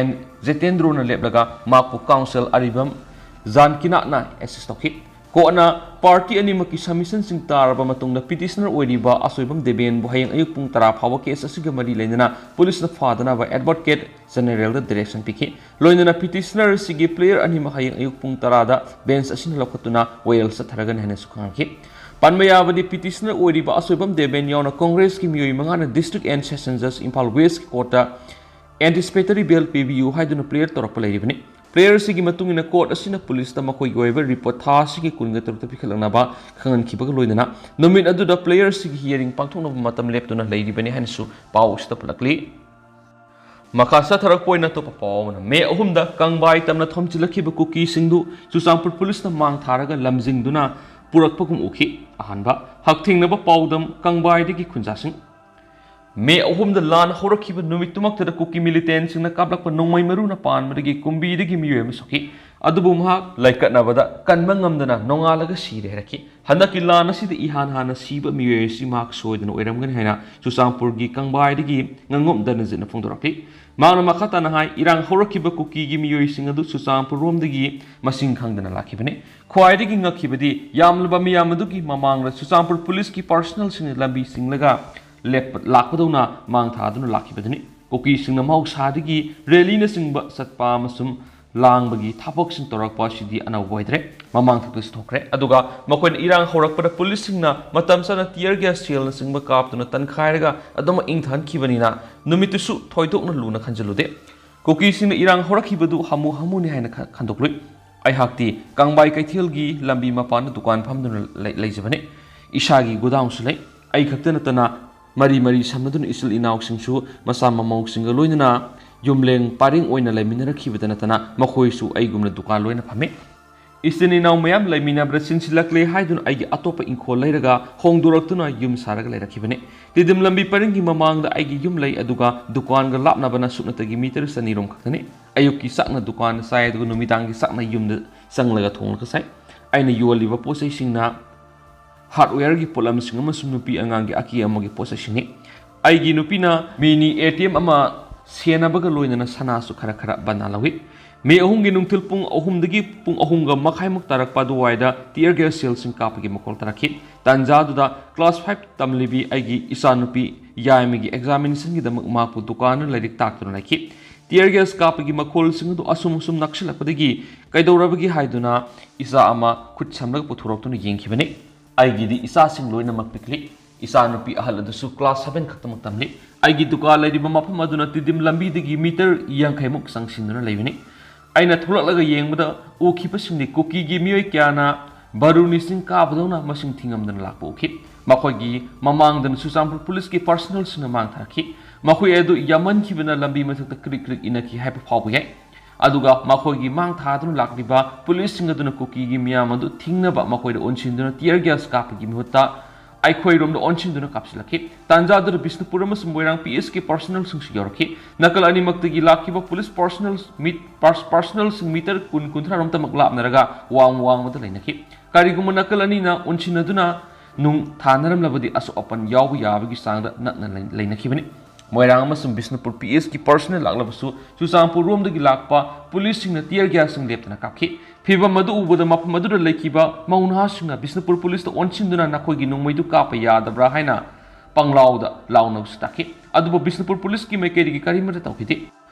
N ꯖꯤꯇꯦꯟꯗ꯭ꯔꯣꯅ ꯂꯦꯞꯂꯒ ꯃꯍꯥꯛꯄꯨ counsel ꯑꯔꯤꯕꯝ ꯖꯥꯟꯀꯤꯅꯥꯠꯅ assist ꯇꯧꯈꯤ꯫ Courtꯅ party ꯑꯅꯤꯃꯛꯀꯤ submissionꯁꯤꯡ ꯇꯥꯔꯕ ꯃꯇꯨꯡꯗ petitioner ꯑꯣꯏꯔꯤꯕ ꯑꯁꯣꯏꯕꯝ ꯗꯦꯕꯦꯟꯕꯨ ꯍꯌꯦꯡ ꯑꯌꯨꯛ ꯄꯨꯡ ꯇꯔꯥ ꯐꯥꯎꯕ case ꯑꯁꯤꯒ ꯃꯔꯤ ꯂꯩꯅꯅ policeꯅ ꯐꯥꯗꯅꯕ advocate generalꯗ direction ꯄꯤꯈꯤ꯫ ꯂꯣꯏꯅꯅ petitioner ꯑꯁꯤꯒꯤ plead ꯑꯅꯤꯃꯛ ꯍꯌꯦꯡ ꯑꯌꯨꯛ ꯄꯨꯡ ꯇꯔꯥꯗ bench ꯑꯁꯤꯅ ꯂꯧꯈꯠꯇꯨꯅ ꯋꯥꯌꯦꯜ ꯆꯠꯊꯔꯒꯅꯤ ꯍꯥꯏꯅꯁꯨ ꯈꯪꯍꯟꯈꯤ꯫ ꯄꯟꯕ ꯌꯥꯕꯗꯤ, petitioner ꯑꯣꯏꯔꯤꯕ ꯑꯁꯣꯏꯕꯝ ꯗꯦꯕꯦꯟ ꯌꯥꯎꯅ ꯀꯣꯡꯒ꯭ꯔꯦꯁꯀꯤ ꯃꯤꯑꯣꯏ ꯃꯉꯥꯅ District and Session Judge Imphal Westꯀꯤ courtꯇ anticipatory bail ꯄꯤꯕꯤꯌꯨ ꯍꯥꯏꯗꯨꯅ plead ꯇꯧꯔꯛꯄ ꯂꯩꯔꯤꯕꯅꯤ꯫ Plead ꯑꯁꯤꯒꯤ ꯃꯇꯨꯡ ꯏꯟꯅ court ꯑꯁꯤꯅ policeꯇ ꯃꯈꯣꯏꯒꯤ ꯑꯣꯏꯕ report ꯊꯥ ꯑꯁꯤꯒꯤ ꯀꯨꯟꯒ ꯇꯔꯨꯛꯇ ꯄꯤꯈꯠꯂꯛꯅꯕ ꯈꯪꯍꯟꯈꯤꯕꯒ ꯂꯣꯏꯅꯅ ꯅꯨꯃꯤꯠ ꯑꯗꯨꯗ plead ꯑꯁꯤꯒꯤ hearing ꯄꯥꯡꯊꯣꯛꯅꯕ ꯃꯇꯝ ꯂꯦꯞꯇꯨꯅ ꯂꯩꯔꯤꯕꯅꯤ ꯍꯥꯏꯅꯁꯨ ꯄꯥꯎ ꯑꯁꯤꯗ ꯄꯜꯂꯛꯂꯤ꯫ ꯃꯈꯥ ꯆꯠꯊꯔꯛꯄ ꯑꯣꯏꯅ ꯑꯇꯣꯞꯄ ꯄꯥꯎ ꯑꯃꯅ, ꯃꯦ ꯑꯍꯨꯝꯗ ꯀꯪꯕꯥꯏ ꯇꯝꯅ ꯊꯣꯝꯖꯤꯜꯂꯛꯈꯤꯕ ꯀꯨꯀꯤꯁꯤꯡꯗꯨ ꯆꯨꯔꯆꯥꯟꯄꯨꯔ policeꯅ ꯃꯥꯡ ꯊꯥꯔꯒ ꯂꯝꯖꯤꯡꯗꯨꯅ ꯄꯨꯔꯛꯄꯒꯨꯝ ꯎꯈꯤ꯫ ꯑꯍꯥꯟꯕ ꯍꯛꯊꯦꯡꯅꯕ ꯄꯥꯎꯗꯝ, ꯀꯪꯕꯥꯏꯗꯒꯤ ꯈꯨꯟꯖꯥꯁꯤꯡ꯫ ꯃꯦ ꯑꯍꯨꯝꯗ ꯂꯥꯟ ꯍꯧꯔꯛꯈꯤꯕ ꯅꯨꯃꯤꯠꯇꯨꯃꯛꯇꯗ ꯀꯨꯀꯤ militantꯁꯤꯡꯅ ꯀꯥꯞꯂꯛꯄ ꯅꯣꯡꯃꯩ ꯃꯔꯨꯅ ꯄꯥꯟꯕꯗꯒꯤ ꯀꯨꯝꯕꯤꯗꯒꯤ ꯃꯤꯑꯣꯏ ꯑꯃ ꯁꯣꯛꯈꯤ꯫ ꯑꯗꯨꯕꯨ ꯃꯍꯥꯛ ꯂꯥꯏꯀꯠꯅꯕꯗ ꯀꯟꯕ ꯉꯝꯗꯅ ꯅꯣꯡꯉꯥꯜꯂꯒ ꯁꯤꯔꯦ ꯍꯥꯏꯔꯛꯈꯤ꯫ ꯍꯟꯗꯛꯀꯤ ꯂꯥꯟ ꯑꯁꯤꯗ ꯏꯍꯥꯟ ꯍꯥꯟꯅ ꯁꯤꯕ ꯃꯤꯑꯣꯏ ꯑꯁꯤ ꯃꯍꯥꯛ ꯁꯣꯏꯗꯅ ꯑꯣꯏꯔꯝꯒꯅꯤ ꯍꯥꯏꯅ ꯆꯨꯔꯆꯥꯟꯄꯨꯔꯒꯤ ꯀꯪꯕꯥꯏꯗꯒꯤ ꯉꯥꯉꯣꯝ ꯗꯅꯖꯤꯠꯅ ꯐꯣꯡꯗꯣꯔꯛꯈꯤ꯫ ꯃꯍꯥꯛꯅ ꯃꯈꯥ ꯇꯥꯅ ꯍꯥꯏ, ꯏꯔꯥꯡ ꯍꯧꯔꯛꯈꯤꯕ ꯀꯨꯀꯤꯒꯤ ꯃꯤꯑꯣꯏꯁꯤꯡ ꯑꯗꯨ ꯆꯨꯔꯆꯥꯟꯄꯨꯔꯔꯣꯝꯗꯒꯤ ꯃꯁꯤꯡ ꯈꯪꯗꯅ ꯂꯥꯛꯈꯤꯕꯅꯤ꯫ ꯈ꯭ꯋꯥꯏꯗꯒꯤ ꯉꯛꯈꯤꯕꯗꯤ, ꯌꯥꯝꯂꯕ ꯃꯤꯌꯥꯝ ꯑꯗꯨꯒꯤ ꯃꯃꯥꯡꯗ ꯆꯨꯔꯆꯥꯟꯄꯨꯔ policeꯀꯤ personnelꯁꯤꯡꯅ ꯂꯝꯕꯤ ꯆꯤꯡꯂꯒ ꯂꯦꯞꯄ-, ꯂꯥꯛꯄꯗꯧꯅ ꯃꯥꯡ ꯊꯥꯗꯨꯅ ꯂꯥꯛꯈꯤꯕꯗꯨꯅꯤ꯫ ꯀꯨꯀꯤꯁꯤꯡꯅ ꯃꯍꯧꯁꯥꯗꯒꯤ rallyꯅꯆꯤꯡꯕ ꯆꯠꯄ ꯑꯃꯁꯨꯡ ꯂꯥꯡꯕꯒꯤ ꯊꯕꯛꯁꯤꯡ ꯇꯧꯔꯛꯄ ꯑꯁꯤꯗꯤ ꯑꯅꯧꯕ ꯑꯣꯏꯗ꯭ꯔꯦ꯫ ꯃꯃꯥꯡ ꯊꯛꯇꯁꯨ ꯊꯣꯛꯈ꯭ꯔꯦ꯫ ꯑꯗꯨꯒ ꯃꯈꯣꯏꯅ ꯏꯔꯥꯡ ꯍꯧꯔꯛꯄꯗ ꯄꯨꯂꯤꯁꯁꯤꯡꯅ ꯃꯇꯝ ꯆꯥꯅ tear gas shellꯅꯆꯤꯡꯕ ꯀꯥꯞꯇꯨꯅ ꯇꯟꯈꯥꯏꯔꯒ ꯑꯗꯨꯃꯛ ꯏꯪꯊꯍꯟꯈꯤꯕꯅꯤꯅ ꯅꯨꯃꯤꯠꯇꯨꯁꯨ ꯊꯣꯏꯗꯣꯛꯅ ꯂꯨꯅ ꯈꯟꯖꯤꯜꯂꯨꯗꯦ꯫ ꯀꯨꯀꯤꯁꯤꯡꯅ ꯏꯔꯥꯡ ꯍꯧꯔꯛꯈꯤꯕꯗꯨ ꯍꯥꯃꯨ ꯍꯥꯃꯨꯅꯤ ꯍꯥꯏꯅ ꯈ-, ꯈꯟꯗꯣꯛꯂꯨꯏ꯫ ꯑꯩꯍꯥꯛꯇꯤ ꯀꯪꯕꯥꯏ ꯀꯩꯊꯦꯜꯒꯤ ꯂꯝꯕꯤ ꯃꯄꯥꯟꯗ ꯗꯨꯀꯥꯟ ꯐꯝꯗꯨꯅ ꯂꯩ-, ꯂꯩꯖꯕꯅꯤ꯫ ꯏꯁꯥꯒꯤ ꯒꯣꯗꯥꯎꯟꯁꯨ ꯂꯩ꯫ ꯑꯩ ꯈꯛꯇ ꯅꯠꯇꯅ ꯃꯔꯤ ꯃꯔꯤ ꯁꯝꯅꯗꯨꯅ ꯏꯆꯤꯜ ꯏꯅꯥꯎꯁꯤꯡꯁꯨ ꯃꯆꯥ ꯃꯃꯧꯁꯤꯡꯒ ꯂꯣꯏꯅꯅ ꯌꯨꯝꯂꯦꯡ ꯄꯔꯦꯡ ꯑꯣꯏꯅ ꯂꯩꯃꯤꯟꯅꯔꯛꯈꯤꯕꯗ ꯅꯠꯇꯅ ꯃꯈꯣꯏꯁꯨ ꯑꯩꯒꯨꯝꯅ ꯗꯨꯀꯥꯟ ꯂꯣꯏꯅ ꯐꯝꯃꯤ꯫ ꯏꯆꯤꯟ ꯏꯅꯥꯎ ꯃꯌꯥꯝ ꯂꯩꯃꯤꯟꯅꯕꯗ ꯆꯤꯟꯁꯤꯜꯂꯛꯂꯦ ꯍꯥꯏꯗꯨꯅ ꯑꯩꯒꯤ ꯑꯇꯣꯞꯄ ꯏꯪꯈꯣꯜ ꯂꯩꯔꯒ ꯍꯣꯡꯗꯣꯔꯛꯇꯨꯅ ꯌꯨꯝ ꯁꯥꯔꯒ ꯂꯩꯔꯛꯈꯤꯕꯅꯤ꯫ ꯇꯤꯗꯤꯝ ꯂꯝꯕꯤ ꯄꯔꯤꯡꯒꯤ ꯃꯃꯥꯡꯗ ꯑꯩꯒꯤ ꯌꯨꯝ ꯂꯩ, ꯑꯗꯨꯒ ꯗꯨꯀꯥꯟꯒ ꯂꯥꯞꯅꯕꯅ ꯁꯨꯞꯅꯇꯒꯤ ꯃꯤꯇꯔ ꯆꯅꯤꯔꯣꯝ ꯈꯛꯇꯅꯤ꯫ ꯑꯌꯨꯛꯀꯤ ꯆꯥꯛꯅ ꯗꯨꯀꯥꯟꯗ ꯆꯥꯏ, ꯑꯗꯨꯒ ꯅꯨꯃꯤꯗꯥꯡꯒꯤ ꯆꯥꯛꯅ ꯌꯨꯝꯗ ꯆꯪꯂꯒ ꯊꯣꯡꯂꯒ ꯆꯥꯏ꯫ ꯑꯩꯅ ꯌꯣꯜꯂꯤꯕ ꯄꯣꯠ ꯆꯩꯁꯤꯡꯅ hardwareꯒꯤ ꯄꯣꯠꯂꯝꯁꯤꯡ ꯑꯃꯁꯨꯡ ꯅꯨꯄꯤ ꯑꯉꯥꯡꯒꯤ ꯑꯀꯦ ꯑꯃꯧꯒꯤ ꯄꯣꯠ ꯆꯩꯁꯤꯡꯅꯤ꯫ ꯑꯩꯒꯤ ꯅꯨꯄꯤꯅ mini ATM ꯑꯃ ꯁꯦꯟꯅꯕꯒ ꯂꯣꯏꯅꯅ ꯁꯅꯥꯁꯨ ꯈꯔ ꯈꯔ ꯕꯟꯗꯥ ꯂꯧꯏ꯫ ꯃꯦ ꯑꯍꯨꯝꯒꯤ ꯅꯨꯡꯊꯤꯜ ꯄꯨꯡ ꯑꯍꯨꯝꯗꯒꯤ ꯄꯨꯡ ꯑꯍꯨꯝꯒ ꯃꯈꯥꯏꯃꯨꯛ ꯇꯥꯔꯛꯄ ꯑꯗꯨꯋꯥꯏꯗ tear gas shellꯁꯤꯡ ꯀꯥꯞꯄꯒꯤ ꯃꯈꯣꯜ ꯇꯥꯔꯛꯈꯤ꯫ ꯇꯥꯟꯖꯥꯗꯨꯗ class five ꯇꯝꯂꯤꯕꯤ ꯑꯩꯒꯤ ꯏꯆꯥꯅꯨꯄꯤ ꯌꯥꯏꯃꯒꯤ examinationꯒꯤꯗꯃꯛ ꯃꯍꯥꯛꯄꯨ ꯗꯨꯀꯥꯟꯗ ꯂꯥꯏꯔꯤꯛ ꯇꯥꯛꯇꯨꯅ ꯂꯩꯈꯤ꯫ Tear gas ꯀꯥꯞꯄꯒꯤ ꯃꯈꯣꯜꯁꯤꯡ ꯑꯗꯨ ꯑꯁꯨꯝ ꯑꯁꯨꯝ ꯅꯛꯁꯤꯜꯂꯛꯄꯗꯒꯤ ꯀꯩꯗꯧꯔꯕꯒꯦ ꯍꯥꯏꯗꯨꯅ ꯏꯆꯥ ꯑꯃ ꯈꯨꯠ ꯁꯝꯂꯒ ꯄꯨꯊꯣꯔꯛꯇꯨꯅ ꯌꯦꯡꯈꯤꯕꯅꯤ꯫ ꯑꯩꯒꯤꯗꯤ ꯏꯆꯥꯁꯤꯡ ꯂꯣꯏꯅꯃꯛ ꯄꯤꯛꯂꯤ꯫ ꯏꯆꯥꯅꯨꯄꯤ ꯑꯍꯜ ꯑꯗꯨꯁꯨ class seven ꯈꯛꯇꯃꯛ ꯇꯝꯂꯤ꯫ ꯑꯩꯒꯤ ꯗꯨꯀꯥꯟ ꯂꯩꯔꯤꯕ ꯃꯐꯝ ꯑꯗꯨꯅ ꯇꯤꯗꯤꯝ ꯂꯝꯕꯤꯗꯒꯤ ꯃꯤꯇꯔ ꯌꯥꯡꯈꯩꯃꯨꯛ ꯆꯪꯁꯤꯟꯗꯨꯅ ꯂꯩꯕꯅꯤ꯫ ꯑꯩꯅ ꯊꯣꯛꯂꯛꯂꯒ ꯌꯦꯡꯕꯗ ꯎꯈꯤꯕꯁꯤꯡꯗꯤ ꯀꯨꯀꯤꯒꯤ ꯃꯤꯑꯣꯏ ꯀꯌꯥꯅ ꯕꯥꯔꯨꯅꯤ ꯆꯤꯡ ꯀꯥꯕꯗꯧꯅ ꯃꯁꯤꯡ ꯊꯤꯉꯝꯗꯅ ꯂꯥꯛꯄ ꯎꯈꯤ꯫ ꯃꯈꯣꯏꯒꯤ ꯃꯃꯥꯡꯗꯅ ꯆꯨꯔꯆꯥꯟꯄꯨꯔ ꯄꯨꯂꯤꯁꯀꯤ personnelꯁꯤꯡꯅ ꯃꯥꯡ ꯊꯥꯔꯛꯈꯤ꯫ ꯃꯈꯣꯏ ꯑꯗꯨ ꯌꯥꯝꯃꯟꯈꯤꯕꯅ ꯂꯝꯕꯤ ꯃꯊꯛꯇ ꯀ꯭ꯔꯤꯛ ꯀ꯭ꯔꯤꯛ ꯏꯟꯅꯈꯤ ꯍꯥꯏꯕ ꯐꯥꯎꯕ ꯌꯥꯏ꯫ ꯑꯗꯨꯒ ꯃꯈꯣꯏꯒꯤ ꯃꯥꯡ ꯊꯥꯗꯨꯅ ꯂꯥꯛꯂꯤꯕ ꯄꯨꯂꯤꯁꯁꯤꯡ ꯑꯗꯨꯅ ꯀꯨꯀꯤꯒꯤ ꯃꯤꯌꯥꯝ ꯑꯗꯨ ꯊꯤꯡꯅꯕ ꯃꯈꯣꯏꯗ ꯑꯣꯟꯁꯤꯟꯗꯨꯅ tear gas ꯀꯥꯞꯄꯒꯤ ꯃꯍꯨꯠꯇ ꯑꯩꯈꯣꯏꯔꯣꯝꯗ ꯑꯣꯟꯁꯤꯟꯗꯨꯅ ꯀꯥꯞꯁꯤꯜꯂꯛꯈꯤ꯫ ꯇꯥꯟꯖꯥꯗꯨꯗ ꯕꯤꯁꯅꯨꯄꯨꯔ ꯑꯃꯁꯨꯡ ꯃꯣꯏꯔꯥꯡ PSꯀꯤ personnelꯁꯤꯡꯁꯨ ꯌꯧꯔꯛꯈꯤ꯫ ꯅꯥꯀꯜ ꯑꯅꯤꯃꯛꯇꯒꯤ ꯂꯥꯛꯈꯤꯕ ꯄꯨꯂꯤꯁ personnel ꯃꯤ-, pers-, personnelꯁꯤꯡ ꯃꯤꯇꯔ ꯀꯨꯟ ꯀꯨꯟꯊ꯭ꯔꯥ ꯔꯣꯝꯇꯃꯛ ꯂꯥꯞꯅꯔꯒ ꯋꯥꯡ ꯋꯥꯡꯃꯗ ꯂꯩꯅꯈꯤ꯫ ꯀꯔꯤꯒꯨꯝꯕ ꯅꯥꯀꯜ ꯑꯅꯤꯅ ꯑꯣꯟꯁꯤꯟꯅꯗꯨꯅ ꯅꯨꯡ ꯊꯥꯅꯔꯝꯂꯕꯗꯤ ꯑꯁꯣꯛ ꯑꯄꯟ ꯌꯥꯎꯕ ꯌꯥꯕꯒꯤ ꯆꯥꯡꯗ ꯅꯛꯅ ꯂꯩ-, ꯂꯩꯅꯈꯤꯕꯅꯤ꯫ ꯃꯣꯏꯔꯥꯡ ꯑꯃꯁꯨꯡ ꯕꯤꯁꯅꯨꯄꯨꯔ PSꯀꯤ personnel ꯂꯥꯛꯂꯕꯁꯨ ꯆꯨꯔꯆꯥꯟꯄꯨꯔ ꯔꯣꯝꯗꯒꯤ ꯂꯥꯛꯄ ꯄꯨꯂꯤꯁꯁꯤꯡꯅ tear gasꯁꯤꯡ ꯂꯦꯞꯇꯅ ꯀꯥꯞꯈꯤ꯫ ꯐꯤꯚꯝ ꯑꯗꯨ ꯎꯕꯗ ꯃꯐꯝ ꯑꯗꯨꯗ ꯂꯩꯈꯤꯕ ꯃꯧ ꯅꯍꯥꯁꯤꯡꯅ ꯕꯤꯁꯅꯨꯄꯨꯔ ꯄꯨꯂꯤꯁꯇ ꯑꯣꯟꯁꯤꯟꯗꯨꯅ ꯅꯈꯣꯏꯒꯤ ꯅꯣꯡꯃꯩꯗꯨ ꯀꯥꯞꯄ ꯌꯥꯗꯕ꯭ꯔꯥ ꯍꯥꯏꯅ ꯄꯪꯂꯥꯎꯗ ꯂꯥꯎꯅꯕꯁꯨ ꯇꯥꯈꯤ꯫ ꯑꯗꯨꯕꯨ ꯕꯤꯁꯅꯨꯄꯨꯔ ꯄꯨꯂꯤꯁꯀꯤ ꯃꯥꯏꯀꯩꯗꯒꯤ ꯀꯔꯤꯃꯠꯇ ꯇꯧꯈꯤꯗꯦ꯫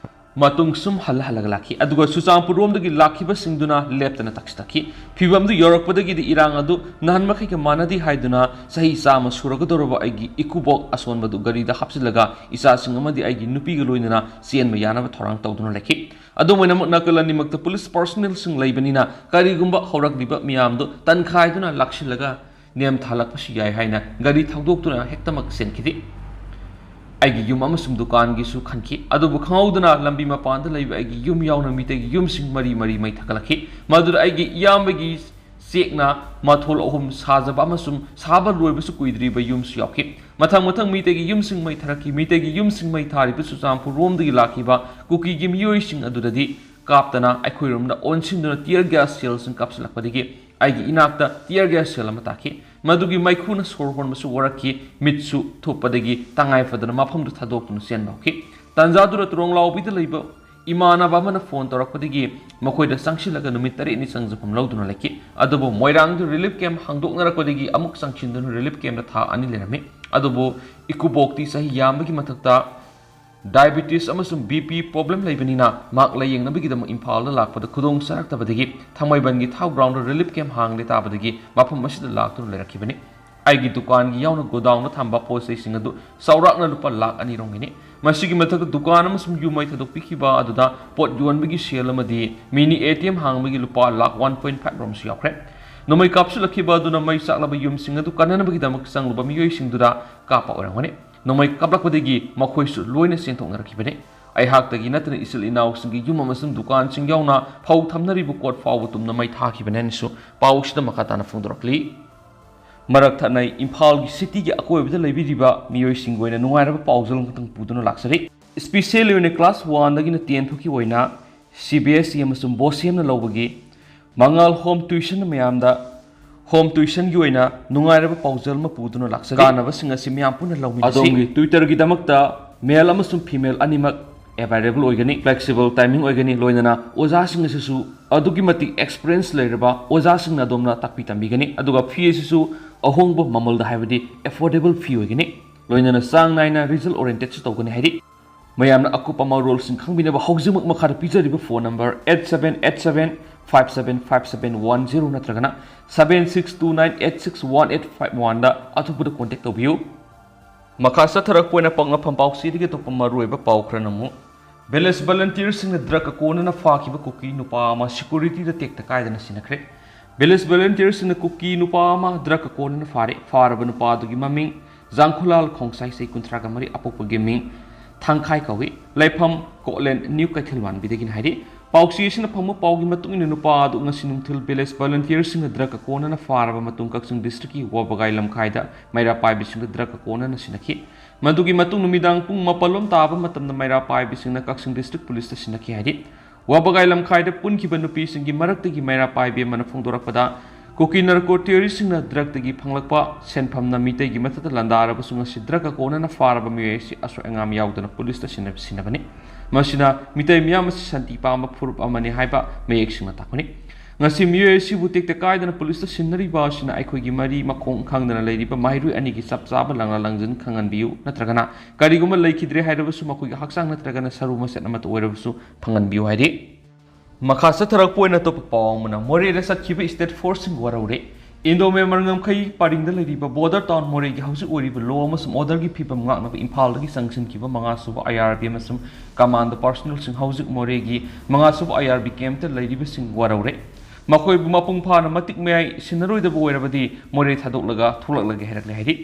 ꯃꯇꯨꯡ ꯁꯨꯝ ꯍꯜꯂ ꯍꯜꯂꯒ ꯂꯥꯛꯈꯤ꯫ ꯑꯗꯨꯒ ꯆꯨꯔꯆꯥꯟꯄꯨꯔꯔꯣꯝꯗꯒꯤ ꯂꯥꯛꯈꯤꯕꯁꯤꯡꯗꯨꯅ ꯂꯦꯞꯇꯅ ꯇꯛꯁꯤ ꯇꯛꯈꯤ꯫ ꯐꯤꯕꯝꯗꯨ ꯌꯧꯔꯛꯄꯗꯒꯤꯗꯤ ꯏꯔꯥꯡ ꯑꯗꯨ ꯅꯍꯥꯟ ꯃꯈꯩꯒ ꯃꯥꯟꯅꯗꯦ ꯍꯥꯏꯗꯨꯅ ꯆꯍꯤ ꯆꯥꯝꯃ ꯁꯨꯔꯒꯗꯧꯔꯕ ꯑꯩꯒꯤ ꯏꯀꯨꯕꯣꯛ ꯑꯁꯣꯟꯕꯗꯨ ꯒꯥꯔꯤꯗ ꯍꯥꯞꯆꯤꯜꯂꯒ ꯏꯆꯥꯁꯤꯡ ꯑꯃꯗꯤ ꯑꯩꯒꯤ ꯅꯨꯄꯤꯒ ꯂꯣꯏꯅꯅ ꯆꯦꯟꯕ ꯌꯥꯅꯕ ꯊꯧꯔꯥꯡ ꯇꯧꯗꯨꯅ ꯂꯩꯈꯤ꯫ ꯑꯗꯨꯝ ꯑꯣꯏꯅꯃꯛ ꯅꯥꯀꯜ ꯑꯅꯤꯃꯛꯇ ꯄꯨꯂꯤꯁ ꯄꯥꯔꯁꯣꯅꯦꯜꯁꯤꯡ ꯂꯩꯕꯅꯤꯅ ꯀꯔꯤꯒꯨꯝꯕ ꯍꯧꯔꯛꯂꯤꯕ ꯃꯤꯌꯥꯝꯗꯨ ꯇꯟꯈꯥꯏꯗꯨꯅ ꯂꯥꯛꯁꯤꯜꯂꯒ ꯅꯦꯝꯊꯥꯂꯛꯄꯁꯨ ꯌꯥꯏ ꯍꯥꯏꯅ ꯒꯥꯔꯤ ꯊꯧꯗꯣꯛꯇꯨꯅ ꯍꯦꯛꯇꯃꯛ ꯆꯦꯟꯈꯤꯗꯦ꯫ ꯑꯩꯒꯤ ꯌꯨꯝ ꯑꯃꯁꯨꯡ ꯗꯨꯀꯥꯟꯒꯤꯁꯨ ꯈꯟꯈꯤ꯫ ꯑꯗꯨꯕꯨ ꯈꯪꯍꯧꯗꯅ ꯂꯝꯕꯤ ꯃꯄꯥꯟꯗ ꯂꯩꯕ ꯑꯩꯒꯤ ꯌꯨꯝ ꯌꯥꯎꯅ ꯃꯤꯇꯩꯒꯤ ꯌꯨꯝꯁꯤꯡ ꯃꯔꯤ ꯃꯔꯤ ꯃꯩ ꯊꯛꯀꯠꯂꯛꯈꯤ꯫ ꯃꯗꯨꯗ ꯑꯩꯒꯤ ꯏꯌꯥꯝꯕꯒꯤ ꯆꯦꯛꯅ ꯃꯊꯣꯜ ꯑꯍꯨꯝ ꯁꯥꯖꯕ ꯑꯃꯁꯨꯡ ꯁꯥꯕ ꯂꯣꯏꯕꯁꯨ ꯀꯨꯏꯗ꯭ꯔꯤꯕ ꯌꯨꯝꯁꯨ ꯌꯥꯎꯈꯤ꯫ ꯃꯊꯪ ꯃꯊꯪ ꯃꯤꯇꯩꯒꯤ ꯌꯨꯝꯁꯤꯡ ꯃꯩ ꯊꯥꯔꯛꯈꯤ꯫ ꯃꯤꯇꯩꯒꯤ ꯌꯨꯝꯁꯤꯡ ꯃꯩ ꯊꯥꯔꯤꯕ ꯆꯨꯔꯆꯥꯟꯄꯨꯔꯔꯣꯝꯗꯒꯤ ꯂꯥꯛꯈꯤꯕ ꯀꯨꯀꯤꯒꯤ ꯃꯤꯑꯣꯏꯁꯤꯡ ꯑꯗꯨꯗꯗꯤ ꯀꯥꯞꯇꯅ ꯑꯩꯈꯣꯏꯔꯣꯝꯗ ꯑꯣꯟꯁꯤꯟꯗꯨꯅ tear gas shellꯁꯤꯡ ꯀꯥꯞꯁꯤꯜꯂꯛꯄꯗꯒꯤ ꯑꯩꯒꯤ ꯏꯅꯥꯛꯇ tear gas shell ꯑꯃ ꯇꯥꯈꯤ꯫ ꯃꯗꯨꯒꯤ ꯃꯩꯈꯨꯅ ꯁꯣꯔ ꯍꯣꯟꯕꯁꯨ ꯋꯥꯔꯛꯈꯤ꯫ ꯃꯤꯠꯁꯨ ꯊꯨꯞꯄꯗꯒꯤ ꯇꯉꯥꯏ ꯐꯗꯅ ꯃꯐꯝꯗꯨ ꯊꯥꯗꯣꯛꯇꯨꯅ ꯆꯦꯟꯕ ꯍꯧꯈꯤ꯫ ꯇꯥꯟꯖꯥꯗꯨꯗ ꯇꯨꯔꯣꯡꯂꯥꯎꯕꯤꯗ ꯂꯩꯕ ꯏꯃꯥꯟꯅꯕ ꯑꯃꯅ ꯐꯣꯟ ꯇꯧꯔꯛꯄꯗꯒꯤ ꯃꯈꯣꯏꯗ ꯆꯪꯁꯤꯜꯂꯒ ꯅꯨꯃꯤꯠ ꯇꯔꯦꯠꯅꯤ ꯆꯪꯖꯐꯝ ꯂꯧꯗꯨꯅ ꯂꯩꯈꯤ꯫ ꯑꯗꯨꯕꯨ ꯃꯣꯏꯔꯥꯡꯗ relief camp ꯍꯥꯡꯗꯣꯛꯅꯔꯛꯄꯗꯒꯤ ꯑꯃꯨꯛ ꯆꯪꯁꯤꯟꯗꯨꯅ relief campꯇ ꯊꯥ ꯑꯅꯤ ꯂꯩꯔꯝꯃꯤ꯫ ꯑꯗꯨꯕꯨ ꯏꯀꯨꯕꯣꯛꯇꯤ ꯆꯍꯤ ꯌꯥꯝꯕꯒꯤ ꯃꯊꯛꯇ diabetes ꯑꯃꯁꯨꯡ BP problem ꯂꯩꯕꯅꯤꯅ ꯃꯍꯥꯛ ꯂꯥꯌꯦꯡꯅꯕꯒꯤꯗꯃꯛ ꯏꯝꯐꯥꯜꯗ ꯂꯥꯛꯄꯗ ꯈꯨꯗꯣꯡ ꯆꯥꯔꯛꯇꯕꯗꯒꯤ ꯊꯥꯡꯃꯩꯕꯟꯒꯤ ꯊꯥꯎ groundꯗ relief camp ꯍꯥꯡꯂꯦ ꯇꯥꯕꯗꯒꯤ ꯃꯐꯝ ꯑꯁꯤꯗ ꯂꯥꯛꯇꯨꯅ ꯂꯩꯔꯛꯈꯤꯕꯅꯤ꯫ ꯑꯩꯒꯤ ꯗꯨꯀꯥꯟꯒꯤ ꯌꯥꯎꯅ ꯒꯣꯗꯥꯎꯟꯗ ꯊꯝꯕ ꯄꯣꯠ ꯆꯩꯁꯤꯡ ꯑꯗꯨ ꯆꯥꯎꯔꯥꯛꯅ ꯂꯨꯄꯥ ꯂꯥꯈ ꯑꯅꯤ ꯔꯣꯝꯒꯤꯅꯤ꯫ ꯃꯁꯤꯒꯤ ꯃꯊꯛꯇ ꯗꯨꯀꯥꯟ ꯑꯃꯁꯨꯡ ꯌꯨꯝ ꯃꯩ ꯊꯥꯗꯣꯛꯄꯤꯈꯤꯕ ꯑꯗꯨꯗ ꯄꯣꯠ ꯌꯣꯟꯕꯒꯤ ꯁꯦꯜ ꯑꯃꯗꯤ mini ATM ꯍꯥꯡꯕꯒꯤ ꯂꯨꯄꯥ ꯂꯥꯈ one point five ꯔꯣꯝꯁꯨ ꯌꯥꯎꯈ꯭ꯔꯦ꯫ ꯅꯣꯡꯃꯩ ꯀꯥꯞꯁꯤꯜꯂꯛꯈꯤꯕ ꯑꯗꯨꯅ ꯃꯩ ꯆꯥꯛꯂꯕ ꯌꯨꯝꯁꯤꯡ ꯑꯗꯨ ꯀꯟꯅꯅꯕꯒꯤꯗꯃꯛ ꯆꯪꯂꯨꯕ ꯃꯤꯑꯣꯏꯁꯤꯡꯗꯨꯗ ꯀꯥꯞꯄ ꯑꯣꯏꯔꯝꯒꯅꯤ꯫ ꯅꯣꯡꯃꯩ ꯀꯥꯞꯂꯛꯄꯗꯒꯤ ꯃꯈꯣꯏꯁꯨ ꯂꯣꯏꯅ ꯆꯦꯟꯊꯣꯛꯅꯔꯛꯈꯤꯕꯅꯤ꯫ ꯑꯩꯍꯥꯛꯇꯒꯤ ꯅꯠꯇꯅ ꯏꯆꯤꯜ ꯏꯅꯥꯎꯁꯤꯡꯒꯤ ꯌꯨꯝ ꯑꯃꯁꯨꯡ ꯗꯨꯀꯥꯟꯁꯤꯡ ꯌꯥꯎꯅ ꯐꯧ ꯊꯝꯅꯔꯤꯕ ꯀꯣꯠ ꯐꯥꯎꯕ ꯇꯨꯝꯅ ꯃꯩ ꯊꯥꯈꯤꯕꯅꯤ ꯍꯥꯏꯅꯁꯨ ꯄꯥꯎꯁꯤꯗ ꯃꯈꯥ ꯇꯥꯅ ꯐꯣꯡꯗꯣꯔꯛꯂꯤ꯫ ꯃꯔꯛ ꯊꯠꯅ ꯏꯝꯐꯥꯜꯒꯤ cityꯒꯤ ꯑꯀꯣꯏꯕꯗ ꯂꯩꯕꯤꯔꯤꯕ ꯃꯤꯑꯣꯏꯁꯤꯡꯒꯤ ꯑꯣꯏꯅ ꯅꯨꯡꯉꯥꯏꯔꯕ ꯄꯥꯎꯖꯦꯜ ꯑꯃꯈꯛꯇꯪ ꯄꯨꯗꯨꯅ ꯂꯥꯛꯆꯔꯤ꯫ Specially ꯑꯣꯏꯅ class oneꯗꯒꯤꯅ ten ꯐꯥꯎꯒꯤ ꯑꯣꯏꯅ CBSE ꯑꯃꯁꯨꯡ BOSEMꯅ ꯂꯧꯕꯒꯤ ꯃꯉꯥꯜ home tuition ꯃꯌꯥꯝꯗ home tuitionꯒꯤ ꯑꯣꯏꯅ ꯅꯨꯡꯉꯥꯏꯔꯕ ꯄꯥꯎꯖꯦꯜ ꯑꯃ ꯄꯨꯗꯨꯅ ꯂꯥꯛꯆꯔꯤ꯫ ꯀꯥꯟꯅꯕꯁꯤꯡ ꯑꯁꯤ ꯃꯤꯌꯥꯝ ꯄꯨꯟꯅ ꯂꯧꯃꯤꯟꯅꯁꯤ꯫ ꯑꯗꯣꯝꯒꯤ tutorꯒꯤꯗꯃꯛꯇ male ꯑꯃꯁꯨꯡ female ꯑꯅꯤꯃꯛ available ꯑꯣꯏꯒꯅꯤ꯫ Flexible timing ꯑꯣꯏꯒꯅꯤ꯫ ꯂꯣꯏꯅꯅ ꯑꯣꯖꯥꯁꯤꯡ ꯑꯁꯤꯁꯨ ꯑꯗꯨꯛꯀꯤ ꯃꯇꯤꯛ experience ꯂꯩꯔꯕ ꯑꯣꯖꯥꯁꯤꯡꯅ ꯑꯗꯣꯝꯅ ꯇꯥꯛꯄꯤ ꯇꯝꯕꯤꯒꯅꯤ꯫ ꯑꯗꯨꯒ fee ꯑꯁꯤꯁꯨ ꯑꯍꯣꯡꯕ ꯃꯃꯜꯗ, ꯍꯥꯏꯕꯗꯤ affordable fee ꯑꯣꯏꯒꯅꯤ꯫ ꯂꯣꯏꯅꯅ ꯆꯥꯡ ꯅꯥꯏꯅ result orientedꯁꯨ ꯇꯧꯒꯅꯤ ꯍꯥꯏꯔꯤ꯫ ꯃꯌꯥꯝꯅ ꯑꯀꯨꯞꯄ ꯃꯔꯣꯜꯁꯤꯡ ꯈꯪꯕꯤꯅꯕ ꯍꯧꯖꯤꯛꯃꯛ ꯃꯈꯥꯗ ꯄꯤꯖꯔꯤꯕ phone number eight seven eight seven five seven five seven one zero ꯅꯠꯇ꯭ꯔꯒꯅ seven six two nine eight six one eight five one ꯗ ꯑꯊꯨꯕꯗ contact ꯇꯧꯕꯤꯌꯨ꯫ ꯃꯈꯥ ꯆꯠꯊꯔꯛꯄ ꯑꯣꯏꯅ ꯄꯥꯛꯅꯐꯝ ꯄꯥꯎꯆꯦꯗꯒꯤ ꯑꯇꯣꯞꯄ ꯃꯔꯨꯑꯣꯏꯕ ꯄꯥꯎ ꯈꯔꯅ ꯑꯃꯨꯛ, village volunteersꯁꯤꯡꯅ drug ꯀꯣꯟꯅꯅ ꯐꯥꯈꯤꯕ ꯀꯨꯀꯤ ꯅꯨꯄꯥ ꯑꯃ securityꯗ ꯇꯦꯛꯇ ꯀꯥꯏꯗꯅ ꯁꯤꯅꯈ꯭ꯔꯦ꯫ Village volunteersꯁꯤꯡꯅ ꯀꯨꯀꯤ ꯅꯨꯄꯥ ꯑꯃ drug ꯀꯣꯟꯅꯅ ꯐꯥꯔꯦ꯫ ꯐꯥꯔꯕ ꯅꯨꯄꯥ ꯑꯗꯨꯒꯤ ꯃꯃꯤꯡ ꯖꯥꯡꯈꯨꯂꯥꯜ ꯈꯣꯡꯁꯥꯏ, ꯆꯍꯤ ꯀꯨꯟꯊ꯭ꯔꯥꯒ ꯃꯔꯤ, ꯑꯄꯣꯛꯄꯒꯤ ꯃꯤꯡ ꯊꯥꯡꯈꯥꯏ ꯀꯧꯏ꯫ ꯂꯩꯐꯝ ꯀꯣꯠꯂꯦꯟ, ꯅ꯭ꯌꯨ ꯀꯩꯊꯦꯜ ꯃꯥꯟꯕꯤꯗꯒꯤꯅꯤ ꯍꯥꯏꯔꯤ꯫ ꯄꯥꯎꯆꯦ ꯑꯁꯤꯅ ꯐꯪꯕ ꯄꯥꯎꯒꯤ ꯃꯇꯨꯡ ꯏꯟꯅ ꯅꯨꯄꯥ ꯑꯗꯨ ꯉꯁꯤ ꯅꯨꯡꯊꯤꯜ village volunteersꯁꯤꯡꯅ drug ꯀꯣꯟꯅꯅ ꯐꯥꯔꯕ ꯃꯇꯨꯡ ꯀꯛꯆꯤꯡ districtꯀꯤ ꯋꯥꯕꯒꯥꯏ ꯂꯝꯈꯥꯏꯗ ꯃꯩꯔꯥ ꯄꯥꯏꯕꯤꯁꯤꯡꯗ drug ꯀꯣꯟꯅꯅ ꯁꯤꯟꯅꯈꯤ꯫ ꯃꯗꯨꯒꯤ ꯃꯇꯨꯡ ꯅꯨꯃꯤꯗꯥꯡ ꯄꯨꯡ ꯃꯥꯄꯜ ꯂꯣꯝ ꯇꯥꯕ ꯃꯇꯝꯗ ꯃꯩꯔꯥ ꯄꯥꯏꯕꯤꯁꯤꯡꯅ ꯀꯛꯆꯤꯡ district policeꯇ ꯁꯤꯟꯅꯈꯤ ꯍꯥꯏꯔꯤ꯫ ꯋꯥꯕꯒꯥꯏ ꯂꯝꯈꯥꯏꯗ ꯄꯨꯟꯈꯤꯕ ꯅꯨꯄꯤꯁꯤꯡꯒꯤ ꯃꯔꯛꯇꯒꯤ ꯃꯩꯔꯥ ꯄꯥꯏꯕꯤ ꯑꯃꯅ ꯐꯣꯡꯗꯣꯔꯛꯄꯗ, ꯀꯨꯀꯤ narco terroristꯁꯤꯡꯅ drugꯇꯒꯤ ꯐꯪꯂꯛꯄ ꯁꯦꯟꯐꯝꯅ ꯃꯤꯇꯩꯒꯤ ꯃꯊꯛꯇ ꯂꯥꯟꯗꯥꯔꯕꯁꯨ ꯉꯁꯤ drug ꯀꯣꯟꯅꯅ ꯐꯥꯔꯕ ꯃꯤꯑꯣꯏ ꯑꯁꯤ ꯑꯁꯣꯏ ꯑꯉꯥꯝ ꯌꯥꯎꯗꯅ policeꯇ ꯁꯤꯟꯅ-, ꯁꯤꯟꯅꯕꯅꯤ꯫ ꯃꯁꯤꯅ ꯃꯤꯇꯩ ꯃꯤꯌꯥꯝ ꯑꯁꯤ ꯁꯥꯟꯇꯤ ꯄꯥꯝꯕ ꯐꯨꯔꯨꯞ ꯑꯃꯅꯤ ꯍꯥꯏꯕ ꯃꯌꯦꯛ ꯁꯦꯡꯅ ꯇꯥꯛꯄꯅꯤ꯫ ꯉꯁꯤ ꯃꯤꯑꯣꯏ ꯑꯁꯤꯕꯨ ꯇꯦꯛꯇ ꯀꯥꯏꯗꯅ policeꯇ ꯁꯤꯟꯅꯔꯤꯕ ꯑꯁꯤꯅ ꯑꯩꯈꯣꯏꯒꯤ ꯃꯔꯤ ꯃꯈꯣꯡ ꯈꯪꯗꯅ ꯂꯩꯔꯤꯕ ꯃꯍꯩꯔꯣꯏ ꯑꯅꯤꯒꯤ ꯆꯞ ꯆꯥꯕ ꯂꯪꯂꯥ ꯂꯪꯖꯤꯟ ꯈꯪꯍꯟꯕꯤꯌꯨ, ꯅꯠꯇ꯭ꯔꯒꯅ ꯀꯔꯤꯒꯨꯝꯕ ꯂꯩꯈꯤꯗ꯭ꯔꯦ ꯍꯥꯏꯔꯕꯁꯨ ꯃꯈꯣꯏꯒꯤ ꯍꯛꯆꯥꯡ ꯅꯠꯇ꯭ꯔꯒꯅ ꯁꯔꯨ ꯃꯆꯦꯠ ꯑꯃꯠꯇ ꯑꯣꯏꯔꯕꯁꯨ ꯐꯪꯍꯟꯕꯤꯌꯨ ꯍꯥꯏꯔꯤ꯫ ꯃꯈꯥ ꯆꯠꯊꯔꯛꯄ ꯑꯣꯏꯅ ꯑꯇꯣꯞꯄ ꯄꯥꯎ ꯑꯃꯅ, ꯃꯣꯔꯦꯗ ꯆꯠꯈꯤꯕ state forceꯁꯤꯡ ꯋꯥꯔꯧꯔꯦ꯫ Indo-Myanmar ꯉꯝꯈꯩ ꯄꯔꯤꯡꯗ ꯂꯩꯔꯤꯕ border town ꯃꯣꯔꯦꯒꯤ ꯍꯧꯖꯤꯛ ꯑꯣꯏꯔꯤꯕ law ꯑꯃꯁꯨꯡ orderꯒꯤ ꯐꯤꯕꯝ ꯉꯥꯛꯅꯕ ꯏꯝꯐꯥꯜꯗꯒꯤ ꯆꯪꯁꯤꯟꯈꯤꯕ ꯃꯉꯥꯁꯨꯕ IRB ꯑꯃꯁꯨꯡ commando personnelꯁꯤꯡ ꯍꯧꯖꯤꯛ ꯃꯣꯔꯦꯒꯤ ꯃꯉꯥꯁꯨꯕ IRB campꯇ ꯂꯩꯔꯤꯕꯁꯤꯡ ꯋꯥꯔꯧꯔꯦ꯫ ꯃꯈꯣꯏꯕꯨ ꯃꯄꯨꯡ ꯐꯥꯅ ꯃꯇꯤꯛ ꯃꯌꯥꯏ ꯁꯤꯟꯅꯔꯣꯏꯗꯕ ꯑꯣꯏꯔꯕꯗꯤ ꯃꯣꯔꯦ ꯊꯥꯗꯣꯛꯂꯒ ꯊꯣꯛꯂꯛꯂꯒꯦ ꯍꯥꯏꯔꯛꯂꯦ ꯍꯥꯏꯔꯤ꯫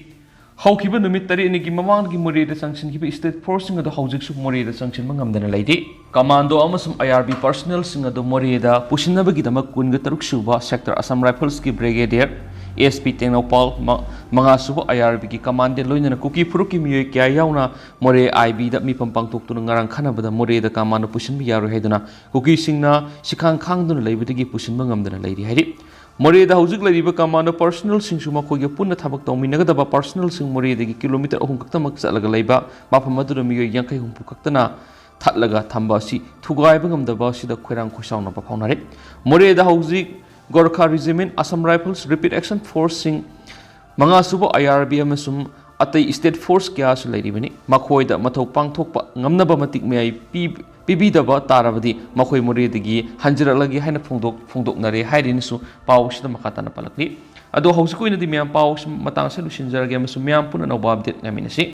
ꯍꯧꯈꯤꯕ ꯅꯨꯃꯤꯠ ꯇꯔꯦꯠꯅꯤꯒꯤ ꯃꯃꯥꯡꯗꯒꯤ ꯃꯣꯔꯦꯗ ꯆꯪꯁꯤꯟꯈꯤꯕ state forceꯁꯤꯡ ꯑꯗꯨ ꯍꯧꯖꯤꯛꯁꯨ ꯃꯣꯔꯦꯗ ꯆꯪꯁꯤꯟꯕ ꯉꯝꯗꯅ ꯂꯩꯔꯤ꯫ Commando ꯑꯃꯁꯨꯡ IRB personnelꯁꯤꯡ ꯑꯗꯨ ꯃꯣꯔꯦꯗ ꯄꯨꯁꯤꯟꯅꯕꯒꯤꯗꯃꯛ ꯀꯨꯟꯒ ꯇꯔꯨꯛ ꯁꯨꯕ Sector Assam Riflesꯀꯤ Brigadier SP Tengnoupal, ꯃ-, ꯃꯉꯥ ꯁꯨꯕ IRBꯒꯤ commandant ꯂꯣꯏꯅꯅ ꯀꯨꯀꯤ ꯐꯨꯔꯨꯞꯀꯤ ꯃꯤꯑꯣꯏ ꯀꯌꯥ ꯌꯥꯎꯅ ꯃꯣꯔꯦ IBꯗ ꯃꯤꯐꯝ ꯄꯥꯡꯊꯣꯛꯇꯨꯅ ꯉꯔꯥꯡ ꯈꯟꯅꯕꯗ ꯃꯣꯔꯦꯗ commando ꯄꯨꯁꯤꯟꯕ ꯌꯥꯔꯣꯏ ꯍꯥꯏꯗꯨꯅ ꯀꯨꯀꯤꯁꯤꯡꯅ ꯁꯤꯈꯥꯡ ꯈꯥꯡꯗꯨꯅ ꯂꯩꯕꯗꯒꯤ ꯄꯨꯁꯤꯟꯕ ꯉꯝꯗꯅ ꯂꯩꯔꯤ ꯍꯥꯏꯔꯤ꯫ ꯃꯣꯔꯦꯗ ꯍꯧꯖꯤꯛ ꯂꯩꯔꯤꯕ commando personnelꯁꯤꯡꯁꯨ ꯃꯈꯣꯏꯒ ꯄꯨꯟꯅ ꯊꯕꯛ ꯇꯧꯃꯤꯟꯅꯒꯗꯕ personnelꯁꯤꯡ ꯃꯣꯔꯦꯗꯒꯤ kilometre ꯑꯍꯨꯝ ꯈꯛꯇꯃꯛ ꯆꯠꯂꯒ ꯂꯩꯕ ꯃꯐꯝ ꯑꯗꯨꯗ ꯃꯤꯑꯣꯏ ꯌꯥꯡꯈꯩ ꯍꯨꯝꯐꯨ ꯈꯛꯇꯅ ꯊꯠꯂꯒ ꯊꯝꯕ ꯑꯁꯤ ꯊꯨꯒꯥꯏꯕ ꯉꯝꯗꯕ ꯑꯁꯤꯗ ꯈꯣꯏꯔꯥꯡ ꯈꯣꯏꯁꯥꯎꯅꯕ ꯐꯥꯎꯅꯔꯦ꯫ ꯃꯣꯔꯦꯗ ꯍꯧꯖꯤꯛ Gorkha Regiment, Assam Rifles, Rapid Action Forceꯁꯤꯡ, ꯃꯉꯥ ꯁꯨꯕ IRB ꯑꯃꯁꯨꯡ ꯑꯇꯩ state force ꯀꯌꯥꯁꯨ ꯂꯩꯔꯤꯕꯅꯤ꯫ ꯃꯈꯣꯏꯗ ꯃꯊꯧ ꯄꯥꯡꯊꯣꯛꯄ ꯉꯝꯅꯕ ꯃꯇꯤꯛ ꯃꯌꯥꯏ ꯄꯤ-, ꯄꯤꯕꯤꯗꯕ ꯇꯥꯔꯕꯗꯤ ꯃꯈꯣꯏ ꯃꯣꯔꯦꯗꯒꯤ ꯍꯟꯖꯔꯛꯂꯒꯦ ꯍꯥꯏꯅ ꯐꯣꯡꯗꯣꯛ-, ꯐꯣꯡꯗꯣꯛꯅꯔꯦ ꯍꯥꯏꯔꯤꯅꯁꯨ ꯄꯥꯎ ꯑꯁꯤꯗ ꯃꯈꯥ ꯇꯥꯅ ꯄꯜꯂꯛꯂꯤ꯫ ꯑꯗꯣ ꯍꯧꯖꯤꯛꯀꯤ ꯑꯣꯏꯅꯗꯤ ꯃꯌꯥꯝ ꯄꯥꯎ ꯑꯁꯤ ꯃꯇꯥꯡ ꯑꯁꯤꯗ ꯂꯣꯏꯁꯤꯟꯖꯔꯒꯦ ꯑꯃꯁꯨꯡ ꯃꯌꯥꯝ ꯄꯨꯟꯅ ꯑꯅꯧꯕ update ꯉꯥꯏꯃꯤꯟꯅꯁꯤ꯫